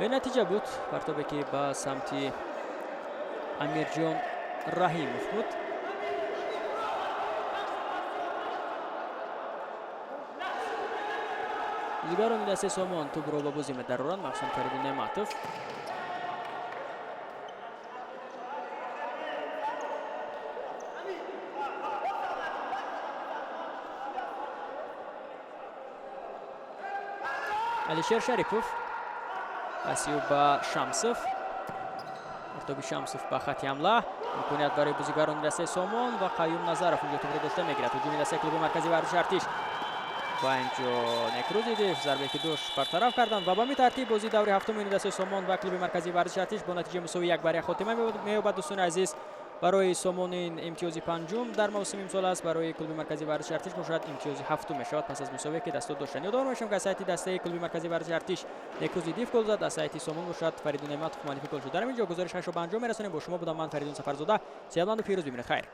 [SPEAKER 1] Бенатиҷа буд партобе ки ба самти Амирҷон Раҳимов буд. Бозигарони дастаи Сомон тӯбро ба бозӣ медароранд, махсусан Фаридун Неъматов. Алишер Шарипов пасиё ба Шамсов. Партоби Шамсов ба хати ҳамла. Имконият барои бозигарони дастаи Сомон ва Қаюм Назаров инҷо тӯбро дошта мегирад. Ҳуҷуми дастаи клуби марказии варзиши Артиш ва инҷо Некрӯз Идиев зарбае ки дошт бартараф карданд ва ба ҳамин тартиб бозии даври ҳафтуми дастаи Сомон ва клуби марказии варзиши Артиш бо натиҷаи мусовӣ 1-1 хотима меёбад. Дӯстони азиз, барои Сомон ин имтиёзи панҷум дар мавсими имсол аст, барои клуби марказии варзиши Артиш бошад имтиёзи ҳафтум мешавад пас аз мусовие ки дастод доштанд. Ёдовар мешавам ки аз сайти дастаи клуби марказии варзиши Артиш Некрӯз Идиев гол зад, аз сайти Сомон бошад Фаридун Неъматов муаллифи гол шуд. Дар ҳамин ҷо гузоришашро ба анҷом мерасонем. Бо шумо будам ман Фаридун Сафарзода. Сиҳатманду пирӯз бимонед. Хайр.